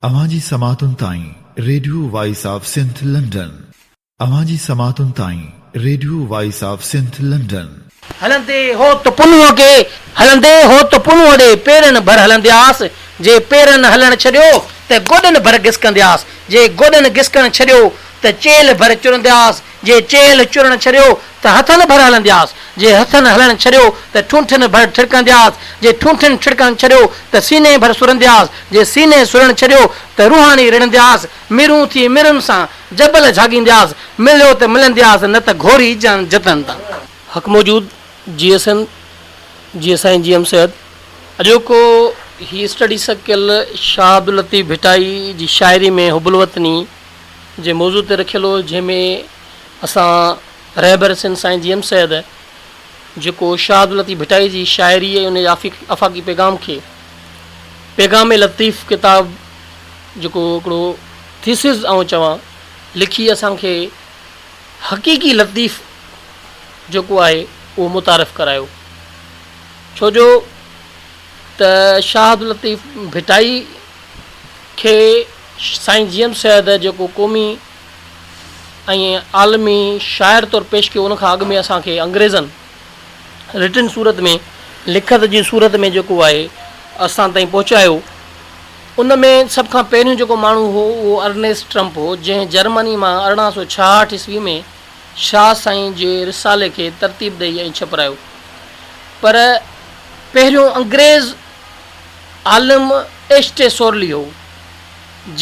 اوهان جي سماعتن تائين radio voice of Sindh London. اوهان جي سماعتن تائين radio voice of Sindh London. هلندي هوت پنهونء کي، هلندي هوت پنهونء ڏي پيرن ڀر هلندياس، جي پيرن هلڻ ڇڏيو ته گوڏن ڀر گسڪندياس، جي گوڏن گسڪڻ ڇڏيو ته چيلهه ڀر چرندياس، جي چيلهه چرڻ ڇڏيو ته هٿن ڀر هلندياس، جي هٿن هلڻ ڇڏيو ته ٺونٺن ڀر ٺڙڪندياس، جي ٺونٺن ٺڙڪڻ ڇڏيو ته سيني ڀر سرندياس، جي سيني سرڻ ڇڏيو ته روحاني رڙندياس، مرون ٿي مرن سان جبل جهاڳيندياس، مليو ته ملندياس نه ته گهوري جان جتن تان. حق موجود جيئي سنڌ جيئي سائين جي ايم سيد. اڄوڪو هي اسٽڊي سرڪل شاهه عبداللطيف ڀٽائي جي شاعري ۾ حب الوطني جي موضوع تي رکيل هو جنهن ۾ اسان رهبر سنڌ سائين جي ايم سيد جيڪو شاهه عبداللطيف ڀٽائي جي شاعري ۽ ان جي آفاقي پيغام کي پيغام لطيف ڪتاب جيڪو هڪڙو ٿيسز آئون چوان لکي اسان کي حقيقي لطيف جيڪو آهي اهو متعارف ڪرايو ڇو جو ته شاهه عبداللطيف ڀٽائي کي سائين جي ايم سيد جيڪو قومي ۽ عالمي شاعر طور پيش ڪيو ان کان اڳ ۾ اسان کي انگريزن رٽن صورت ۾ لکت جي صورت ۾ جيڪو آهي اسان تائين پهچايو ان ۾ سڀ کان پهريون جيڪو ماڻهو هو اهو ارنيسٽ ٽرمپ هو جنهن جرمني مان 1866 عيسوي ۾ شاهه سائين جي رسالي کي ترتيب ڏئي ۽ ڇپرايو پر پهريون انگريز عالم ايش ٽي سورلي هو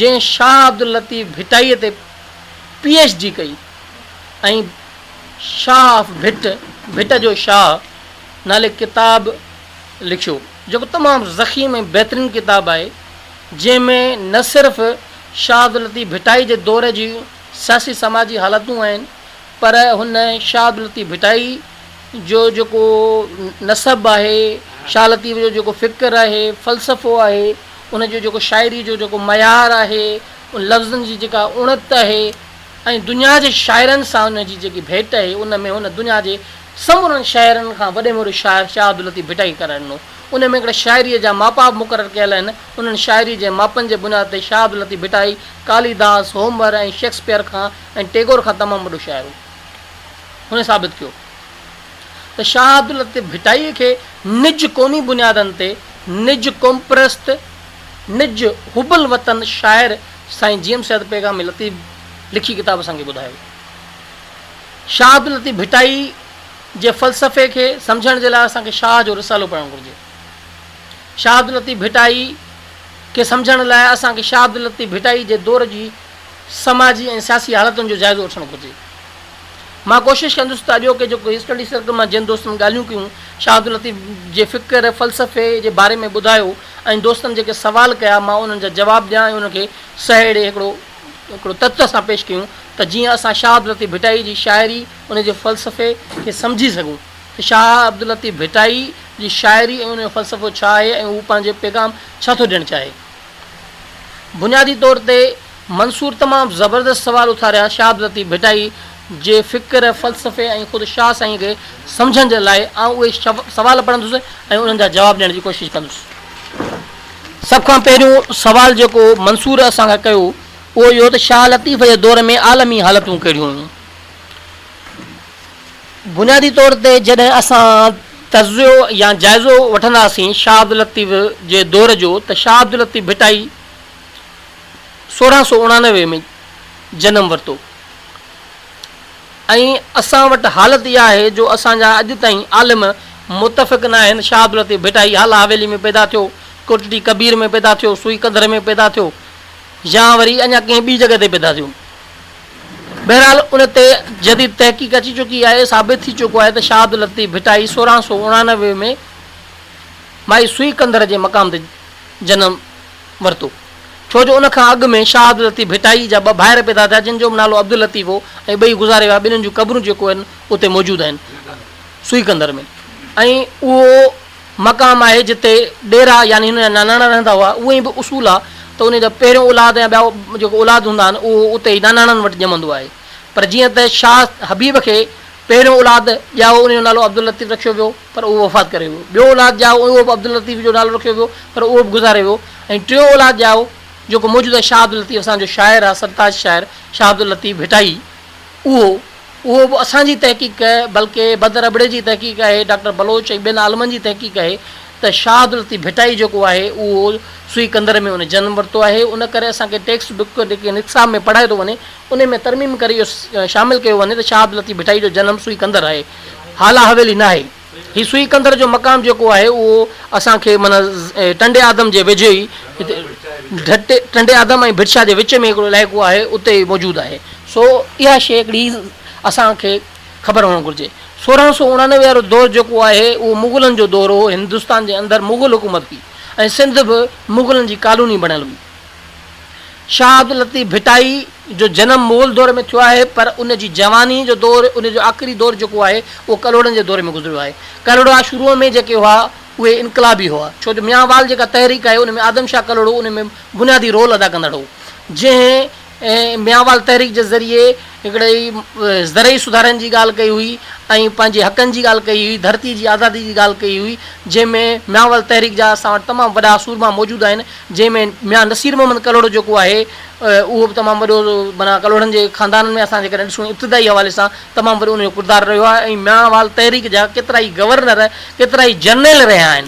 جنهن شاهه عبداللطيف ڀٽائيء تي پي ايڇ ڊي ڪئي ۽ شاهه آف ڀٽ، ڀٽ جو شاهه، نالي ڪتاب لکيو، جيڪو تمام ضخيم ۽ بهترين ڪتاب آهي، جنهن ۾ نه صرف شاهه عبداللطيف ڀٽائي جي دور جون سياسي سماجي حالتون آهن، پر هن شاهه عبداللطيف ڀٽائي جو جيڪو نسب آهي، شاهه لطيف جو جيڪو فڪر آهي، فلسفو آهي، ان جو جيڪو شاعري جو جيڪو معيار آهي، ان لفظن جي جيڪا اڻت آهي ۽ دنيا جي شاعرن سان ان جي جيڪي ڀيٽ آهي، ان ۾ هن دنيا جي سمورن شاعرن کان وڏي ۾ وڏو شاعر شاهه عبداللطيف ڀٽائي کي قرار ڏنو. ان ۾ هڪڙا شاعريء جا ماپا به مقرر ڪيل آهن. انهن شاعريء جي ماپن جي بنياد تي شاهه عبداللطيف ڀٽائي ڪاليداس، هومر ۽ شيڪسپيئر کان ۽ ٽيگور کان تمام وڏو شاعر هو. هن ثابت ڪيو ته شاهه عبداللطيف ڀٽائيء کي نج قومي بنيادن تي نج قومپرست، نج حب الوطن شاعر سائين جي ايم سيد پيغام لطيف لکي ڪتاب اسان کي ٻڌايو. شاهه عبداللطيف ڀٽائي جي فلسفي کي سمجهڻ جي لاء اسان کي شاهه جو رسالو پڙهڻ گهرجي. شاهه عبداللطيف ڀٽائي کي سمجهڻ لاء اسان کي شاهه عبداللطيف ڀٽائي جي دور جي سماجي ۽ سياسي حالتن جو جائزو وٺڻ گهرجي. مان ڪوشش ڪندس ته اڄوڪي جيڪو هي اسٽڊي سرڪل مان جن دوستن ڳالهيون ڪيون، شاهه عبداللطيف جي فڪر، فلسفي جي باري ۾ ٻڌايو ۽ دوستن جيڪي سوال ڪيا مان انهن جا جواب ڏيان ۽ انهن کي سهيڙي هڪڙو هڪڙو تت سان پيش ڪيون ته جيئن اسان شاهه عبداللطيف ڀٽائي جي شاعري ان جي فلسفي کي سمجهي سگهون ته شاهه عبداللطيف ڀٽائي جي شاعري ۽ ان جو فلسفو ڇا آهي ۽ هو پنهنجي پيغام ڇا ٿو ڏيڻ چاهي. بنيادي طور تي منصور تمام زبردست سوال اٿاريا شاهه عبداللطيف ڀٽائي جي فڪر، فلسفي ۽ خود شاهه سائين کي سمجهڻ جي لاء آئون اهي سوال پڙهندس ۽ انهن جا جواب ڏيڻ جي ڪوشش ڪندس. سڀ کان پهريون سوال جيڪو منصور اسان کان ڪيو اهو اهو ته شاهه لطيف جي دور ۾ عالمي حالتون ڪهڙيون هيون؟ بنيادي طور تي جڏهن اسان تجزيو يا جائزو وٺنداسين شاهه عبداللطيف جي دور جو ته شاهه عبداللطيف ڀٽائي 1689 ۾ جنم ورتو ۽ اسان وٽ حالت اها آهي جو اسان جا اڄ تائين عالم متفق نه آهن شاهه عبداللطيف ڀٽائي هالا حويلي ۾ پيدا ٿيو، ڪوٽڙي ڪبير ۾ پيدا ٿيو، سوئي ڪنڌر ۾ پيدا ٿيو يا وري اڃا ڪنهن ٻي جڳهه تي پيدا ٿيو. بهرحال ان تي جديد تحقيق اچي چڪي آهي، ثابت ٿي چڪو آهي ته شاهه عبداللطيف ڀٽائي 1689 ۾ مائي سوئي ڪنڌر جي مقام تي جنم ورتو. ڇو جو ان کان اڳ ۾ شاهه عبداللطيف ڀٽائي جا ٻه ڀائر پيدا ٿيا جن جو به نالو عبداللطيف هو ۽ ٻئي گذاري ويا ٻنهين جون قبرون جيڪو آهن اتي موجود آهن سوئي ڪنڌر ۾ ۽ اهو مقام آهي جتي ڏيرا يعني هن جا ناناڻا رهندا هئا اهو ئي به اصول آهي ته ان جا پهريون اولاد يا ٻيا جيڪو اولاد هوندا آهن اهو اتي ئي ناناڻن وٽ ڄمندو آهي پر جيئن ته شاهه حبيب کي پهريون اولاد ڄائو ان جو نالو عبداللطيف رکيو ويو پر اهو وفات ڪري ويو ٻيو اولاد ڄائو اهو به عبداللطيف جو نالو رکيو ويو پر اهو به گذاري ويو ۽ ٽيون اولاد ڄائو جيڪو موجوده شاهه عبداللطيف اسان جو شاعر آهي سرتاج شاعر شاهه عبداللطيف ڀٽائي اهو اهو به اسان جي تحقيق بلڪه بدر ابڙي جي تحقيق آهي، ڊاڪٽر بلوچ ۽ ٻين عالمن جي تحقيق آهي ته شاهه عبداللطيف ڀٽائي جيڪو آهي اهو سوئي ڪندر ۾ ان جنم ورتو آهي ان ڪري اسان کي ٽيڪسٽ بڪ جيڪي نصاب ۾ پڙهايو ٿو وڃي ان ۾ ترميم ڪري اهو شامل ڪيو وڃي ته شاهه عبداللطيف ڀٽائي جو جنم سوئي ڪندر آهي هالا حويلي ناهي. هي سوئي ڪندر جو مقام جيڪو آهي اهو اسان کي معنيٰ ٽنڊي آدم جي ويجهو ئي هتي ٽنڊي آدم ۽ ڀٽ شاهه جي وچ ۾ هڪڙو علائقو آهي اتي موجود آهي سو اها شيء هڪڙي اسان کي خبر هئڻ گهرجي. 1689 وارو دور جيڪو آهي اهو مغلن جو دور هو هندستان جي اندر مغل حڪومت هئي ۽ سنڌ به مغلن جي ڪالوني بڻيل هئي. شاهه عبداللطيف ڀٽائي جو جنم مغل دور ۾ ٿيو آهي پر ان جي جواني جو دور ان جو آخري دور جيڪو آهي اهو ڪلهوڙن جي دور ۾ گذريو آهي. ڪلهوڙا شروع ۾ جيڪي هئا اهي انقلابي هئا ڇو جو ميان وال جيڪا تحريڪ آهي ان ۾ آدم شاهه ڪلهوڙو ان ۾ بنيادي رول ادا ڪندڙ هو جنهن ميان وال تحريڪ جي ذريعي هڪڙي زرعي سڌارن جي ڳالهه ڪئي هئي ۽ پنهنجي حقن جي ڳالهه ڪئي هئي، ڌرتي جي آزادي جي ڳالهه ڪئي هئي، جنهن ۾ ميان وال تحريڪ جا اسان وٽ تمام وڏا سورما موجود آهن، جنهن ۾ ميان نصير محمد ڪلهوڙو جيڪو آهي اهو به تمام وڏو معنيٰ ڪلهوڙن جي خاندانن ۾ اسان جيڪڏهن ڏسون ابتدائي حوالي سان تمام وڏو ان جو ڪردار رهيو آهي ۽ ميان وال تحريڪ جا ڪيترائي گورنر ڪيترائي جرنيل رهيا آهن.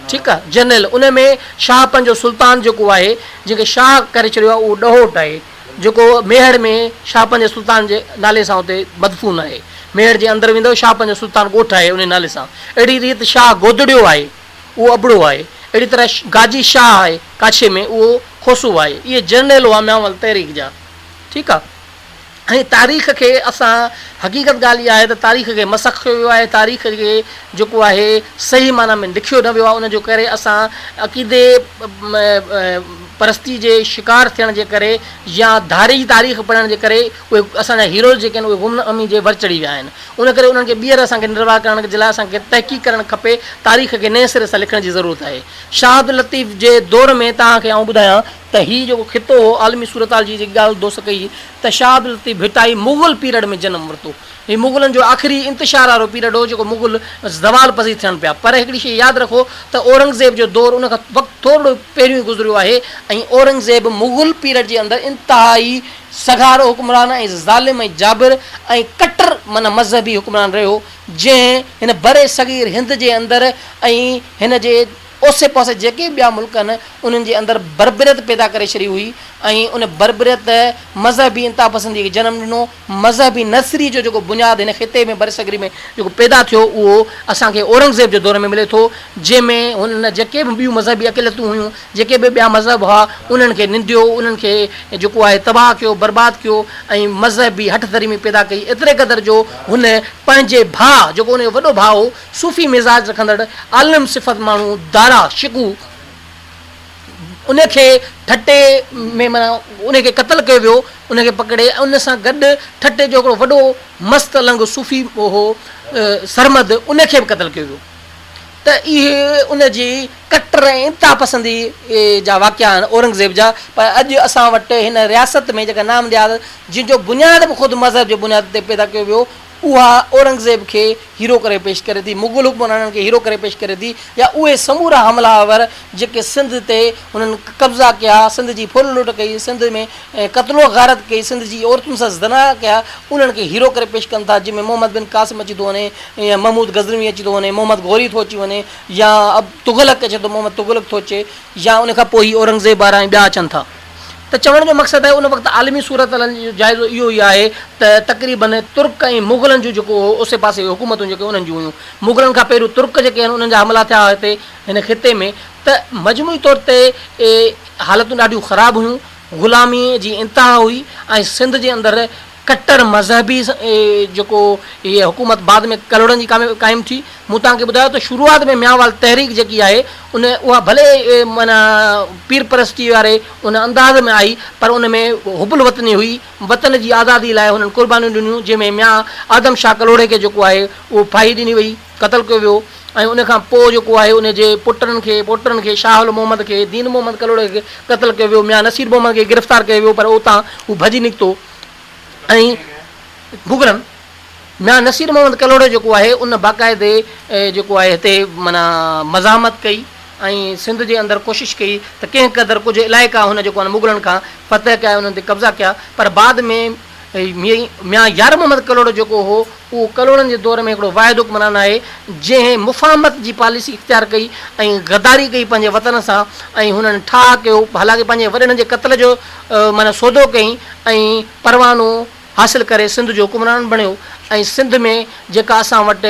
ٺيڪ آ جنرل ان ۾ شاهه پنهنجو سلطان جيڪو آهي جنهن کي شاهه ڪري ڇڏيو آهي اهو ڏهوٽ آهي جيڪو ميهڙ ۾ شاهه پنهنجي سلطان جي نالي سان اتي مدفون آهي ميهڙ جي اندر ويندؤ شاهه پنهنجو سلطان ڳوٺ آهي ان نالي سان اهڙي ريت شاهه گودڙيو آهي اهو ابڙو آهي اهڙي طرح گاجي شاهه آهي ڪاڇي ۾ اهو کوسو آهي اهي جرنيل هئا ميانوال تحريڪ جا ٺيڪ آ. ۽ تاريخ کي اسان حقيقت ڳالهه اها آهي ته تاريخ کي مسخ ڪيو ويو آهي تاريخ کي جيڪو آهي صحيح معنيٰ ۾ لکيو نه ويو آهي ان جو ڪري اسان عقيدي پرستي جي شڪار ٿيڻ جي ڪري يا ڌاري جي تاريخ پڙهڻ جي ڪري اهي اسان جا هيروز جيڪي آهن اهي گمنامي جي ور چڙهي ويا آهن ان ڪري انهن کي ٻيهر اسان کي نروار ڪرڻ جي لاء اسان کي تحقيق ڪرڻ کپي تاريخ کي نئين سري سان لکڻ جي ضرورت آهي شاهه عبداللطيف جي دور ۾ توهان کي آئون ٻڌايان ته هي جيڪو خطو هو عالمي صورتحال جي جيڪي ڳالهه دوست ڪئي ته شاهه عبداللطيف ڀٽائي مغل پيرڊ ۾ جنم ورتو. هي مغلن جو آخري انتشار وارو پيرڊ هو جيڪو مغل زوال پذير ٿيڻ پيا پر هڪڙي شيء ياد رکو ته اورنگزيب جو دور ان کان وقت ٿورڙو پهريون ئي گذريو آهي ۽ اورنگزيب مغل پيرڊ جي اندر انتهائي سگهارو حڪمران ۽ ظالم ۽ جابر ۽ ڪٽر معنيٰ مذهبي حڪمران رهيو جنهن هن برصغير هند جي اندر ۽ هن جي اوسي پاسي جيڪي به ٻيا ملڪ آهن انهن جي اندر بربريت پيدا ڪري ڇڏي هئي ۽ ان بربريت مذهبي انتها پسندي کي جنم ڏنو. مذهبي نظريي جو جيڪو بنياد هن خطي ۾ برصغير ۾ جيڪو پيدا ٿيو اهو اسان کي اورنگزيب جي دور ۾ ملي ٿو جنهن ۾ هن جيڪي به ٻيون مذهبي اقليتون هيون جيڪي به ٻيا مذهب هئا انهن کي ننديو انهن کي جيڪو آهي تباهه ڪيو برباد ڪيو ۽ مذهبي هٺ ڌرمي پيدا ڪئي ايتري قدر جو هن پنهنجي ڀاء جيڪو ان جو وڏو ڀاء هو صوفي مزاج رکندڙ عالم صفت ماڻهو دارا شڪوه ان کي ٺٽي ۾ معنيٰ ان کي قتل ڪيو ويو ان کي پڪڙي ۽ ان سان گڏ ٺٽي جو هڪڙو وڏو مست النگ صوفي هو سرمد ان کي به قتل ڪيو ويو ته اهي ان جي ڪٽر ۽ انتها پسندي جا واقعا آهن اورنگزيب جا پر اڄ اسان وٽ هن رياست ۾ جيڪا نام نهاد جنهن جو بنياد به خود مذهب جي بنياد تي پيدا ڪيو ويو اها اورنگزيب کي هيرو ڪري پيش ڪري ٿي، مغل حڪمرانن کي هيرو ڪري پيش ڪري ٿي يا اهي سمورا حمله آور جيڪي سنڌ تي انهن قبضا ڪيا، سنڌ جي ڦر لٽ ڪئي، سنڌ ۾ قتل و غارت ڪئي، سنڌ جي عورتن سان زنا ڪيا، انهن کي هيرو ڪري پيش ڪن ٿا، جنهن ۾ محمد بن قاسم اچي ٿو وڃي يا محمود غزنوي اچي ٿو وڃي، محمد غوري ٿو اچي وڃي يا تغلق اچي ٿو، محمد تغلق ٿو اچي يا ان کان پوء هي اورنگزيب وارا ۽ ٻيا اچن ٿا. ته چوڻ جو مقصد آهي ان وقت عالمي صورتحالن جو جائزو اهو ئي آهي ته تقريباً ترڪ ۽ مغلن جون جيڪو اوسي پاسي حڪومتون جيڪي انهن جون هيون مغلن کان پهريون ترڪ جيڪي آهن انهن جا حملا ٿيا هتي هن خطي ۾ ته مجموعي طور تي حالتون ڏاڍيون خراب هيون غلامي جي انتها هئي ۽ سنڌ جي اندر ڪٽر مذهبي جيڪو هيء حڪومت بعد ۾ ڪلهوڙن جي قائم ٿي. مون توهان کي ٻڌايو ته شروعات ۾ ميانوال تحريڪ جيڪي آهي ان اها ڀلي معنيٰ پير پرستي واري ان انداز ۾ آئي پر ان ۾ حب الوطني هئي، وطن جي آزادي لاء هنن قربانيون ڏنيون جنهن ۾ ميان آدم شاهه ڪلهوڙي کي جيڪو آهي اهو ڦاهي ڏني وئي، قتل ڪيو ويو ۽ ان کان پوء جيڪو آهي ان جي پٽن کي پوٽن کي شاهه المحمد کي دين محمد ڪلهوڙي کي قتل ڪيو ويو، ميان نصير محمد کي گرفتار ڪيو ويو پر اتان هو ڀڄي نڪتو. ۽ مغلن ميان نصير محمد ڪلهوڙو جيڪو آهي ان باقاعدي جيڪو آهي هتي معنيٰ مزاحمت ڪئي ۽ سنڌ جي اندر ڪوشش ڪئي ته ڪنهن قدر ڪجهه علائقا هن جيڪو آهي مغلن کان فتح ڪيا انهن تي قبضا ڪيا پر بعد ۾ ميان يار محمد ڪلهوڙو جيڪو هو اهو ڪلهوڙن جي دور ۾ هڪڙو واحد حڪمران آهي جنهن مفاهمت جي پاليسي اختيار ڪئي ۽ غداري ڪئي پنهنجي وطن سان ۽ هنن ٺاهه ڪيو حالانڪه پنهنجي وڏڙن جي قتل جو معنيٰ سودو ڪيائين ۽ پروانو حاصل ڪري سنڌ جو حڪمران بڻيو ۽ سنڌ ۾ جيڪا اسان وٽ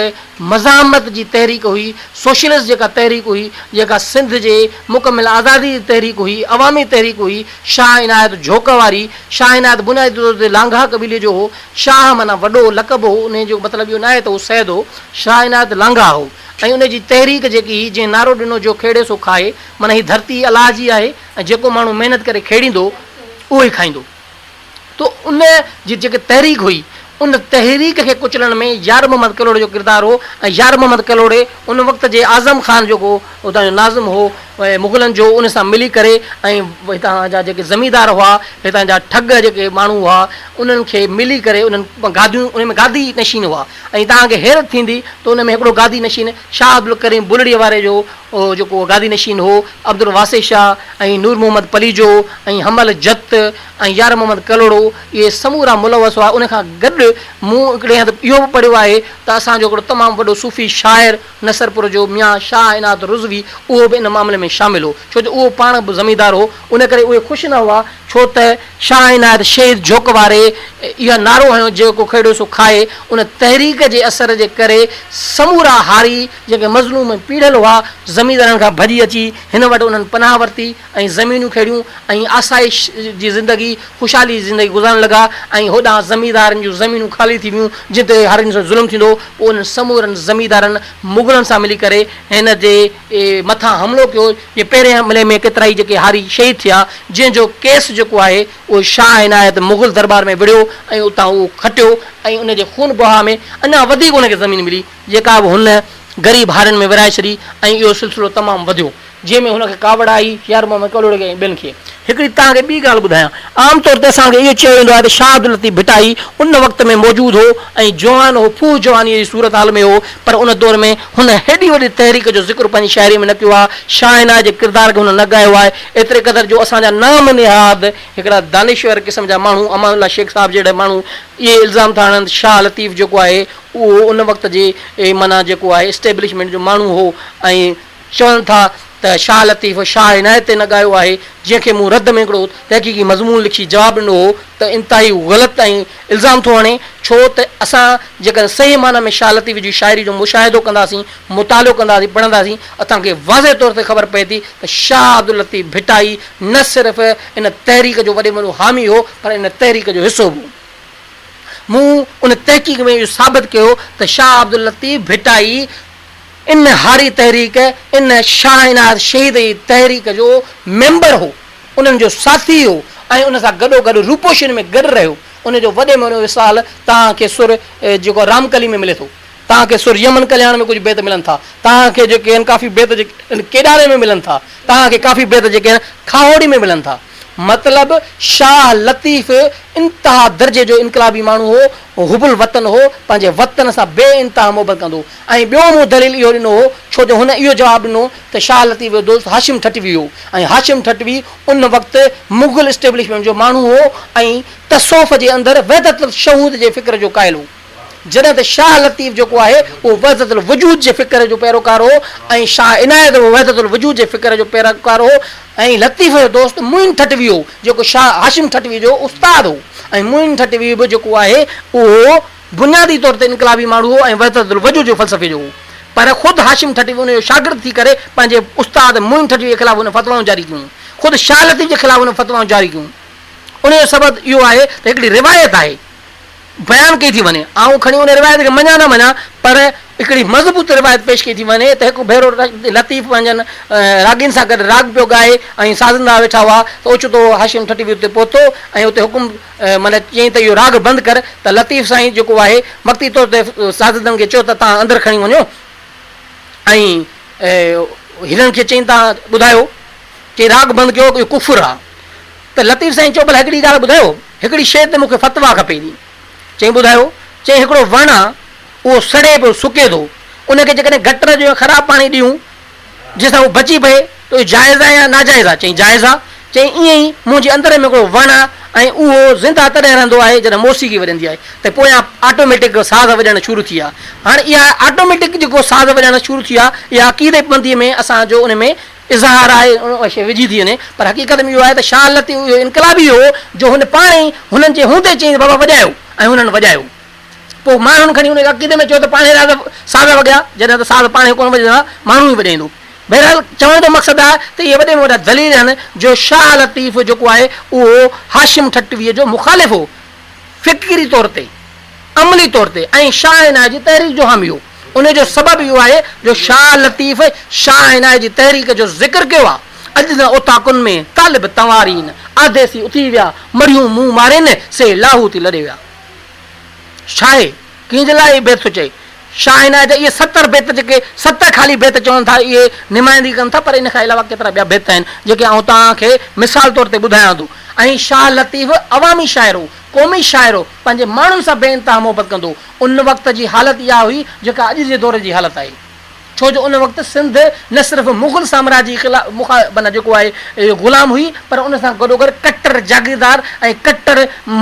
مزاحمت جي تحريڪ هئي، سوشلسٽ جيڪا تحريڪ هئي، جيڪا سنڌ جي مڪمل آزادي جي تحريڪ هئي، عوامي تحريڪ هئي، شاهه عنايت جهوڪ واري، شاهه عنايت بنيادي طور تي لانگاهه قبيلي جو هو، شاهه معنيٰ وڏو لقب هو، انهي جو مطلب اهو ناهي ته هو سيد هو، شاهه عنايت لانگاهه هو ۽ ان جي تحريڪ جيڪي هئي، جنهن نعرو ڏنو جو کيڙي سو کائي، معنيٰ هي ڌرتي الله جي آهي ۽ جيڪو ماڻهو محنت ڪري کيڙيندو اهو ئي کائيندو. ته ان جي جيڪي تحريڪ هئي، ان تحريڪ کي ڪچلڻ ۾ يار محمد ڪلهوڙي جو ڪردار هو ۽ يار محمد ڪلهوڙي ان وقت جي اعظم خان جيڪو اتان جو ناظم هو مغلن جو ان سان ملي ڪري ۽ هتان جا جيڪي زميندار هئا، هتان جا ٺڳ جيڪي ماڻهو هئا، انهن کي ملي ڪري انهن گاديون ان ۾ گادي نشين هئا ۽ توهان کي حيرت ٿيندي ته ان ۾ هڪڙو گادي نشين شاهه عبدالڪريم بلڙيء واري جو جيڪو گادي نشين هو، عبدالواسع شاهه ۽ نور محمد پليجو ۽ حمل جت ۽ يار محمد ڪلهوڙو اهي سمورا ملوث هئا. ان کان گڏ مون هڪڙي هنڌ اهو به پڙهيو آهي ته اسان جو هڪڙو تمام وڏو صوفي شاعر نصرپور جو ميان شاهه عنايت رضوي اهو به ان معاملي ۾ شامل هو ڇو جو اهو پاڻ به زميندار هو ان ڪري اهي خوش نه هئا ڇو ته شاهه عنايت شهيد جهوڪ واري اها نعرو هنيو جيڪو کيڙيو سو کائي ان تحريڪ جي اثر جي ڪري سمورا هاري جيڪي مظلوم ۽ پيڙهيل هئا، زميندارن کان ڀڄي اچي هن وٽ انهن پناهه ورتي ۽ زمينون کيڙيون ۽ آسائش جي زندگي، خوشحالي جي زندگي گذارڻ لڳا ۽ هوڏانهن زميندارن جون زمينون خالي ٿي ويون، جن تي هارين سان ظلم ٿيندو هو، پوء انهن سمورن زميندارن مغلن سان ملي ڪري هن جي مٿان حملو ڪيو، جي پهرين حملي ۾ ڪيترائي جيڪي هاري شهيد ٿيا، جنهن جو ڪيس جيڪو آهي اهو شاهه عنايت مغل درٻار ۾ وڙهيو ۽ اتان اهو کٽيو ۽ ان جي خون بها ۾ اڃا وڌيڪ ان کي زمين ملي. جيڪا به هن غريب هارين ۾ ورهائي ڇڏي ۽ اهو سلسلو تمام وڌيو، جنهن ۾ هن کي ڪاوڙ آئي، يار محمد ڪلهوڙي کي ۽ ٻين کي. هڪڙي توهان کي ٻي ڳالهه ٻڌايان. عام طور تي اسان کي اهو چيو ويندو آهي ته شاهه عبداللطيف ڀٽائي ان وقت ۾ موجود هو ۽ جوان هو، ڦوهه جوانيء جي صورت حال ۾ هو، پر ان دور ۾ هن هيڏي وڏي تحريڪ جو ذڪر پنهنجي شاعريء ۾ نه ڪيو آهي، شاهه عنايت جي ڪردار کي هن نه ڳايو آهي، ايتري قدر جو اسان جا نام نهاد هڪڙا دانشور قسم جا ماڻهو امان الله شيخ صاحب جهڙا ماڻهو اهي الزام ٿا هڻن ته شاهه لطيف جيڪو آهي اهو ان وقت جي معنيٰ جيڪو آهي اسٽيبلشمينٽ جو ماڻهو هو ۽ چون ٿا ته شاهه لطيف شاهه عنايت تي نه ڳايو آهي جنهن کي مون رد ۾ هڪڙو تحقيقي مضمون لکي جواب ڏنو هو ته انتهائي غلط ۽ الزام ٿو هڻي ڇو ته اسان جيڪڏهن صحيح معنيٰ ۾ شاهه لطيف جي شاعري جو مشاهدو ڪنداسين مطالعو ڪنداسين پڙهنداسين اسان کي واضح طور تي خبر پئي ٿي ته شاهه عبداللطيف ڀٽائي نه صرف ان تحريڪ جو وڏي ۾ وڏو حامي هو پر ان تحريڪ جو حصو به هو. مون ان تحقيق ۾ اهو ثابت ڪيو ته شاهه عبداللطيف ڀٽائي ان هاري تحريڪ، ان شاهه عنايت شهيد جي تحريڪ جو ميمبر هو، انهن جو ساٿي هو ۽ ان سان گڏوگڏ روپوشين ۾ گڏ رهيو. ان جو وڏي ۾ وڏو مثال توهان کي سر جيڪو رامڪلي ۾ ملي ٿو. توهان کي سر يمن ڪلياڻ ۾ ڪجهه بيت ملن ٿا. توهان کي جيڪي آهن ڪافي بيت جيڪي آهن ڪيڏاري ۾ ملن ٿا. توهان کي ڪافي بيت جيڪي آهن کاهوڙي ۾ ملن ٿا. مطلب شاهه لطيف انتها درجي جو انقلابي ماڻهو هو، حب الوطن هو، پنهنجي وطن سان بي انتها محبت ڪندو هو ۽ ٻيو مون دليل اهو ڏنو هو ڇو جو هن اهو جواب ڏنو ته شاهه لطيف جو دوست هاشم ٺٽوي هو ۽ هاشم ٺٽوي ان وقت مغل اسٽيبلشمينٽ جو ماڻهو هو ۽ تصوف جي اندر وحدت الشهود جي فڪر جو قائل هو. جڏهن ته شاهه لطيف جيڪو آهي اهو وحدت الوجود جي فڪر جو پيروڪار هو ۽ شاهه عنايت به وحدت الوجود جي فڪر جو پيروڪار هو ۽ لطيف جو دوست معين ٺٽوي هو جيڪو شاهه هاشم ٺٽوي جو استاد هو ۽ معين ٺٽوي به جيڪو آهي اهو بنيادي طور تي انقلابي ماڻهو هو ۽ وحدت الوجود جي فلسفي جو هو پر خود هاشم ٺٽوي ان جو شاگرد ٿي ڪري پنهنجي استاد معين ٺٽوي جي خلاف هن فتوائون جاري ڪيون خود شاهه لطيف جي خلاف هن فتوائون جاري ڪيون ان جو سبب اهو آهي ته هڪڙي روايت آهي بيان ڪئي ٿي وڃي. آئون کڻي ان روايت کي مڃان نه مڃان پر هڪڙي مضبوط روايت پيش ڪئي ٿي وڃي ته هڪ ڀيرو لطيف پنهنجن راڳين سان گڏ راڳ پيو ڳائي ۽ سازندا ويٺا هئا ته اوچتو هاشم ٺٽوي اتي پهتو ۽ اتي حڪم معنيٰ چيائين ته اهو راڳ بند ڪر ته لطيف سائين جيڪو آهي وقتي طور تي سازندن کي چيو ته توهان اندر کڻي وڃو ۽ هنن کي چيائين توهان ٻڌايو چي راڳ بند ڪيو اهو ڪفر آ. ته لطيف سائين چيو ڀلا هڪڙي ڳالهه ٻڌايو، هڪڙي شيء تي مون کي فتويٰ کپي ٿي. چيائين ٻڌايو. چيائين هڪڙو وڻ آ، اهو سڙي پيو، سڪي ٿو، ان کي جيڪڏهن گٽر جو يا خراب پاڻي ڏيون جنهن سان هو بچي پئي ته اهو جائز آهي يا ناجائز آهي؟ چيائين جائز آهي. چيائين ائين ئي منهنجي اندر ۾ هڪڙو وڻ آهي ۽ اهو زنده تڏهن رهندو آهي جڏهن موسيقي وڄندي آهي ته پويان آٽوميٽڪ ساز وڄڻ شروع ٿي ويا. هاڻي اها آٽوميٽڪ جيڪو ساز وڄڻ شروع ٿي ويا اها عقيدتمنديء ۾ اسان جو ان ۾ اظهار آهي اها شيء وجهي ٿي وڃي پر حقيقت ۾ اهو آهي ته شاهه لطيف اهو انقلابي هو جو هن پاڻ ئي هنن جي هوندي چيائين ته بابا وڄايو ۽ هنن وڄايو. پوء ماڻهن کڻي ان کي عقيدي ۾ چيو ته پاڻهي راز ساز وڳيا، جڏهن ته ساز پاڻهي ڪونه وڄندو آهي، ماڻهو ئي وڄائيندو. بهرحال چوڻ جو مقصد آهي ته اهي وڏي ۾ وڏا دليل آهن جو شاهه لطيف جيڪو آهي اهو هاشم ٺٽويء جو مخالف هو، فڪري طور تي، عملي طور تي ۽ شاهه عنايت جي تحريڪ جو حامي هو. ان جو سبب اهو آهي جو شاهه لطيف شاهه عنايت جي تحريڪ جو ذڪر ڪيو آهي. اڄ نه اوطاقن ۾ طالب تنوارين، آديسي اٿي ويا، مڙهيون مون مارين، سي لاهوتي لڏي ويا. ڇاهي؟ ڪنهن جي لاء اهي بيت ٿو چئي؟ شاهه عنايت جا اهي 70 بيت جيڪي ست خالي بيت چون ٿا اهي نمائندگي ڪن ٿا پر ان کان علاوه ڪيترا ٻيا بيت آهن جيڪي آئون توهان کي مثال طور تي ٻڌايان ٿو ۽ شاهه لطيف عوامي شاعر هو قومي شاعر هو پنهنجي ماڻهن سان بي انتها محبت ڪندو هو ان وقت جي حالت اها هئي جيڪا اڄ جي دور جي حالت آهي. ڇو جو ان وقت سنڌ نه صرف مغل سامراج جي خلاف معنيٰ جيڪو آهي غلام هئي پر ان سان گڏوگڏ ڪٽر جاگيردار ۽ ڪٽر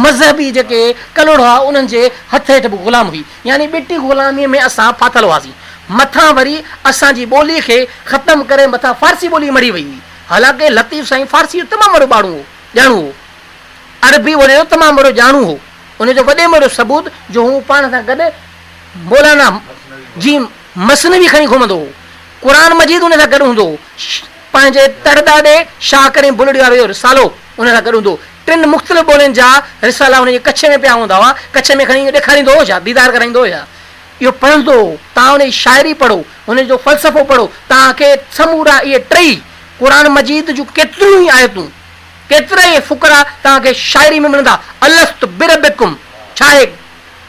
مذهبي جيڪي ڪلهوڙا هئا انهن جي هٿ هيٺ به غلام هئي يعني ٻٽي غلاميء ۾ اسان ڦاٿل هئاسين مٿان وري اسان جي ٻولي کي ختم ڪري مٿان فارسي ٻولي مڙهي وئي هئي حالانڪه لطيف سائين فارسي جو تمام وڏو ٻاڻو هو ڄاڻو هو عربي ٻولي جو تمام وڏو ڄاڻو هو ان جو وڏي ۾ وڏو ثبوت جو هو پاڻ سان گڏ مولانا جي مثنوي کڻي گهمندو هو. قرآن مجيد ان سان گڏ هوندو هو. پنهنجي تڙ ڏاڏي شاهه ڪريم بلڙي واري جو رسالو ان سان گڏ هوندو هو. ٽن مختلف ٻولين جا رسالا هن جي ڪڇ ۾ پيا هوندا هئا. ڪڇ ۾ کڻي ڏيکاريندو هو ڇا؟ ديدار ڪرائيندو هو ڇا؟ اهو پڙهندو هو. توهان ان جي شاعري پڙهو، هن جو فلسفو پڙهو، توهان کي سمورا اهي ٽئي قرآن مجيد جون ڪيتريون ئي آيتون، ڪيترائي فقرا توهان کي شاعري ۾ ملندا. الست بربڪم ڇا آهي؟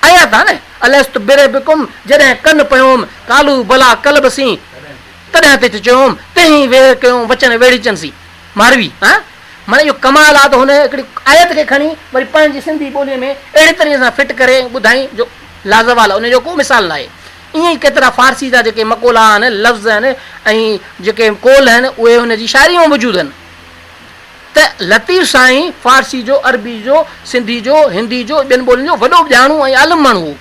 آيا ٿا نه، الست بربڪم جڏهن ڪن پيوم، قالو بلا قلب سين، تڏهن تت چيوم، تنهين وير ڪيوم وچن ويڙهيچن سين. ماروي، ها؟ معنيٰ اهو ڪمال آ ته هن هڪڙي آيت کي کڻي وري پنهنجي سنڌي ٻوليء ۾ اهڙي طريقي سان فٽ ڪري ٻڌائين جو لازوال آ، ان جو ڪو مثال ناهي. ائين ئي ڪيترا فارسي جا جيڪي مقولا آهن، لفظ آهن ۽ جيڪي قول آهن، اهي هن جي شاعريء ۾ موجود آهن. ته لطيف سائين فارسي جو، عربي جو، سنڌي جو، هندي جو، ٻين ٻولين جو وڏو ڄاڻو ۽ عالم ماڻهو هو.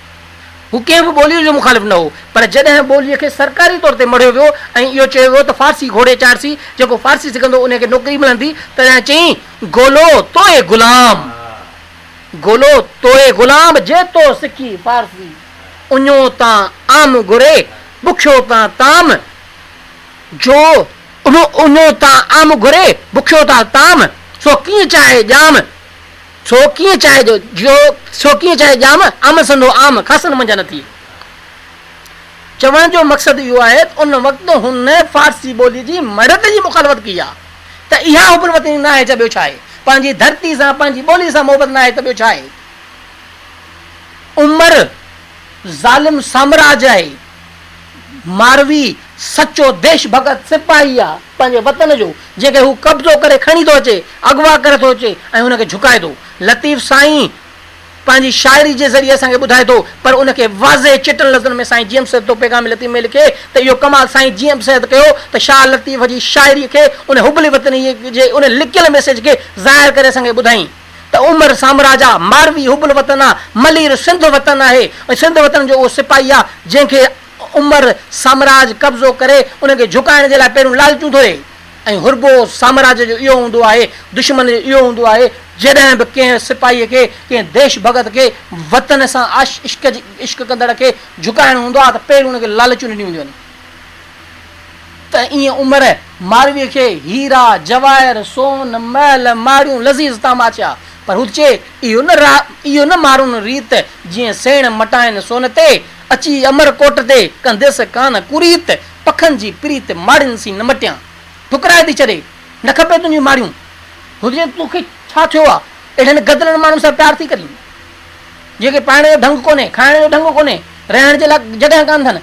هو ڪنهن به ٻوليء جو مخالف نه هو، پر جڏهن ٻوليء کي سرڪاري طور تي مڙهيو ويو ۽ اهو چيو ويو ته فارسي گهوڙي چاڙهسي، جيڪو فارسي سکندو انهيء کي نوڪري ملندي، تڏهن چيائين، گولو توئي غلام، گولو توئي غلام، جي تو سکي فارسي، اڃو تان عام گهري، بکيو تان طعام، جو اهو اڃو تان عام گهري، بکيو تان طعام، سو ڪيئن چاهي ڄام، سو ڪيئن چاهي جو، جو، سو ڪيئن چاهي ڄام، عام سندو عام، خاصن منجهان نه ٿئي. چوڻ جو مقصد اهو آهي ته ان وقت هن فارسي ٻولي جي مڙهت جي مخالفت ڪئي آهي ته اها حب الوطني نه آهي ته ٻيو ڇا آهي؟ پنهنجي ڌرتي سان پنهنجي ٻولي سان محبت نه آهي ته ٻيو ڇا آهي؟ عمر ظالم سامراج آهي. ماروي سچو ديش ڀڳت سپاهي آ پنهنجي وطن جو جنهن کي هو قبضو ڪري کڻي ٿو اچي، اغوا ڪري ٿو اچي ۽ هن کي جهڪائي ٿو. لطيف سائين پنهنجي شاعري جي ذريعي اسان کي ٻڌائي ٿو پر ان کي واضح چٽن لفظن ۾ سائين جي ايم سيد ٿو پيغام لطيف ۾ لکي ته اهو ڪمال سائين جي ايم سيد ڪيو ته شاهه لطيف جي شاعري کي ان حب الوطني جي ان لڪيل ميسيج کي ظاهر ڪري اسان کي ٻڌائين. ته عمر سامراج آ، ماروي حب الوطن آ، ملير سنڌ وطن آهي ۽ سنڌ وطن جو اهو سپاهي آ، جنهن کي عمر سامراج قبضو ڪري ان کي جهڪائڻ جي لاء پهريون لالچون ٿو ڏئي ۽ حربو سامراج جو اهو هوندو آهي، دشمن جو اهو هوندو آهي، جڏهن به ڪنهن سپاهي کي، ڪنهن ديش ڀڳت کي، وطن سان عشق عشق ڪندڙ کي جهڪائڻو هوندو آ ته پهريون ان کي لالچون ڏنيون وينديون آهن. ته ائين عمر مارويء کي هيرا، جواهر، سون، محل، ماڙيون لذيذ طعام آڇيا، پر هو چئي، اهو نه را، اهو نه مارون ريت، جيئن سيڻ مٽائين سون تي، اچي امر ڪوٽ تي، ڪنديس ڪانه ڪريت، پکن جي پريت، ماڙين سين نه مٽيان. ٺڪرائي ٿي ڇڏي، نه کپي تنهنجون ماڙيون. هو چئي، توکي ڇا ٿيو آ، اهڙن گدلن ماڻهن سان پيار ٿي ڪرين، جنهن کي پائڻ جو ڍنگ ڪونهي، کائڻ جو ڍنگ ڪونهي، رهڻ جي لاء جڳهه ڪانه اٿن.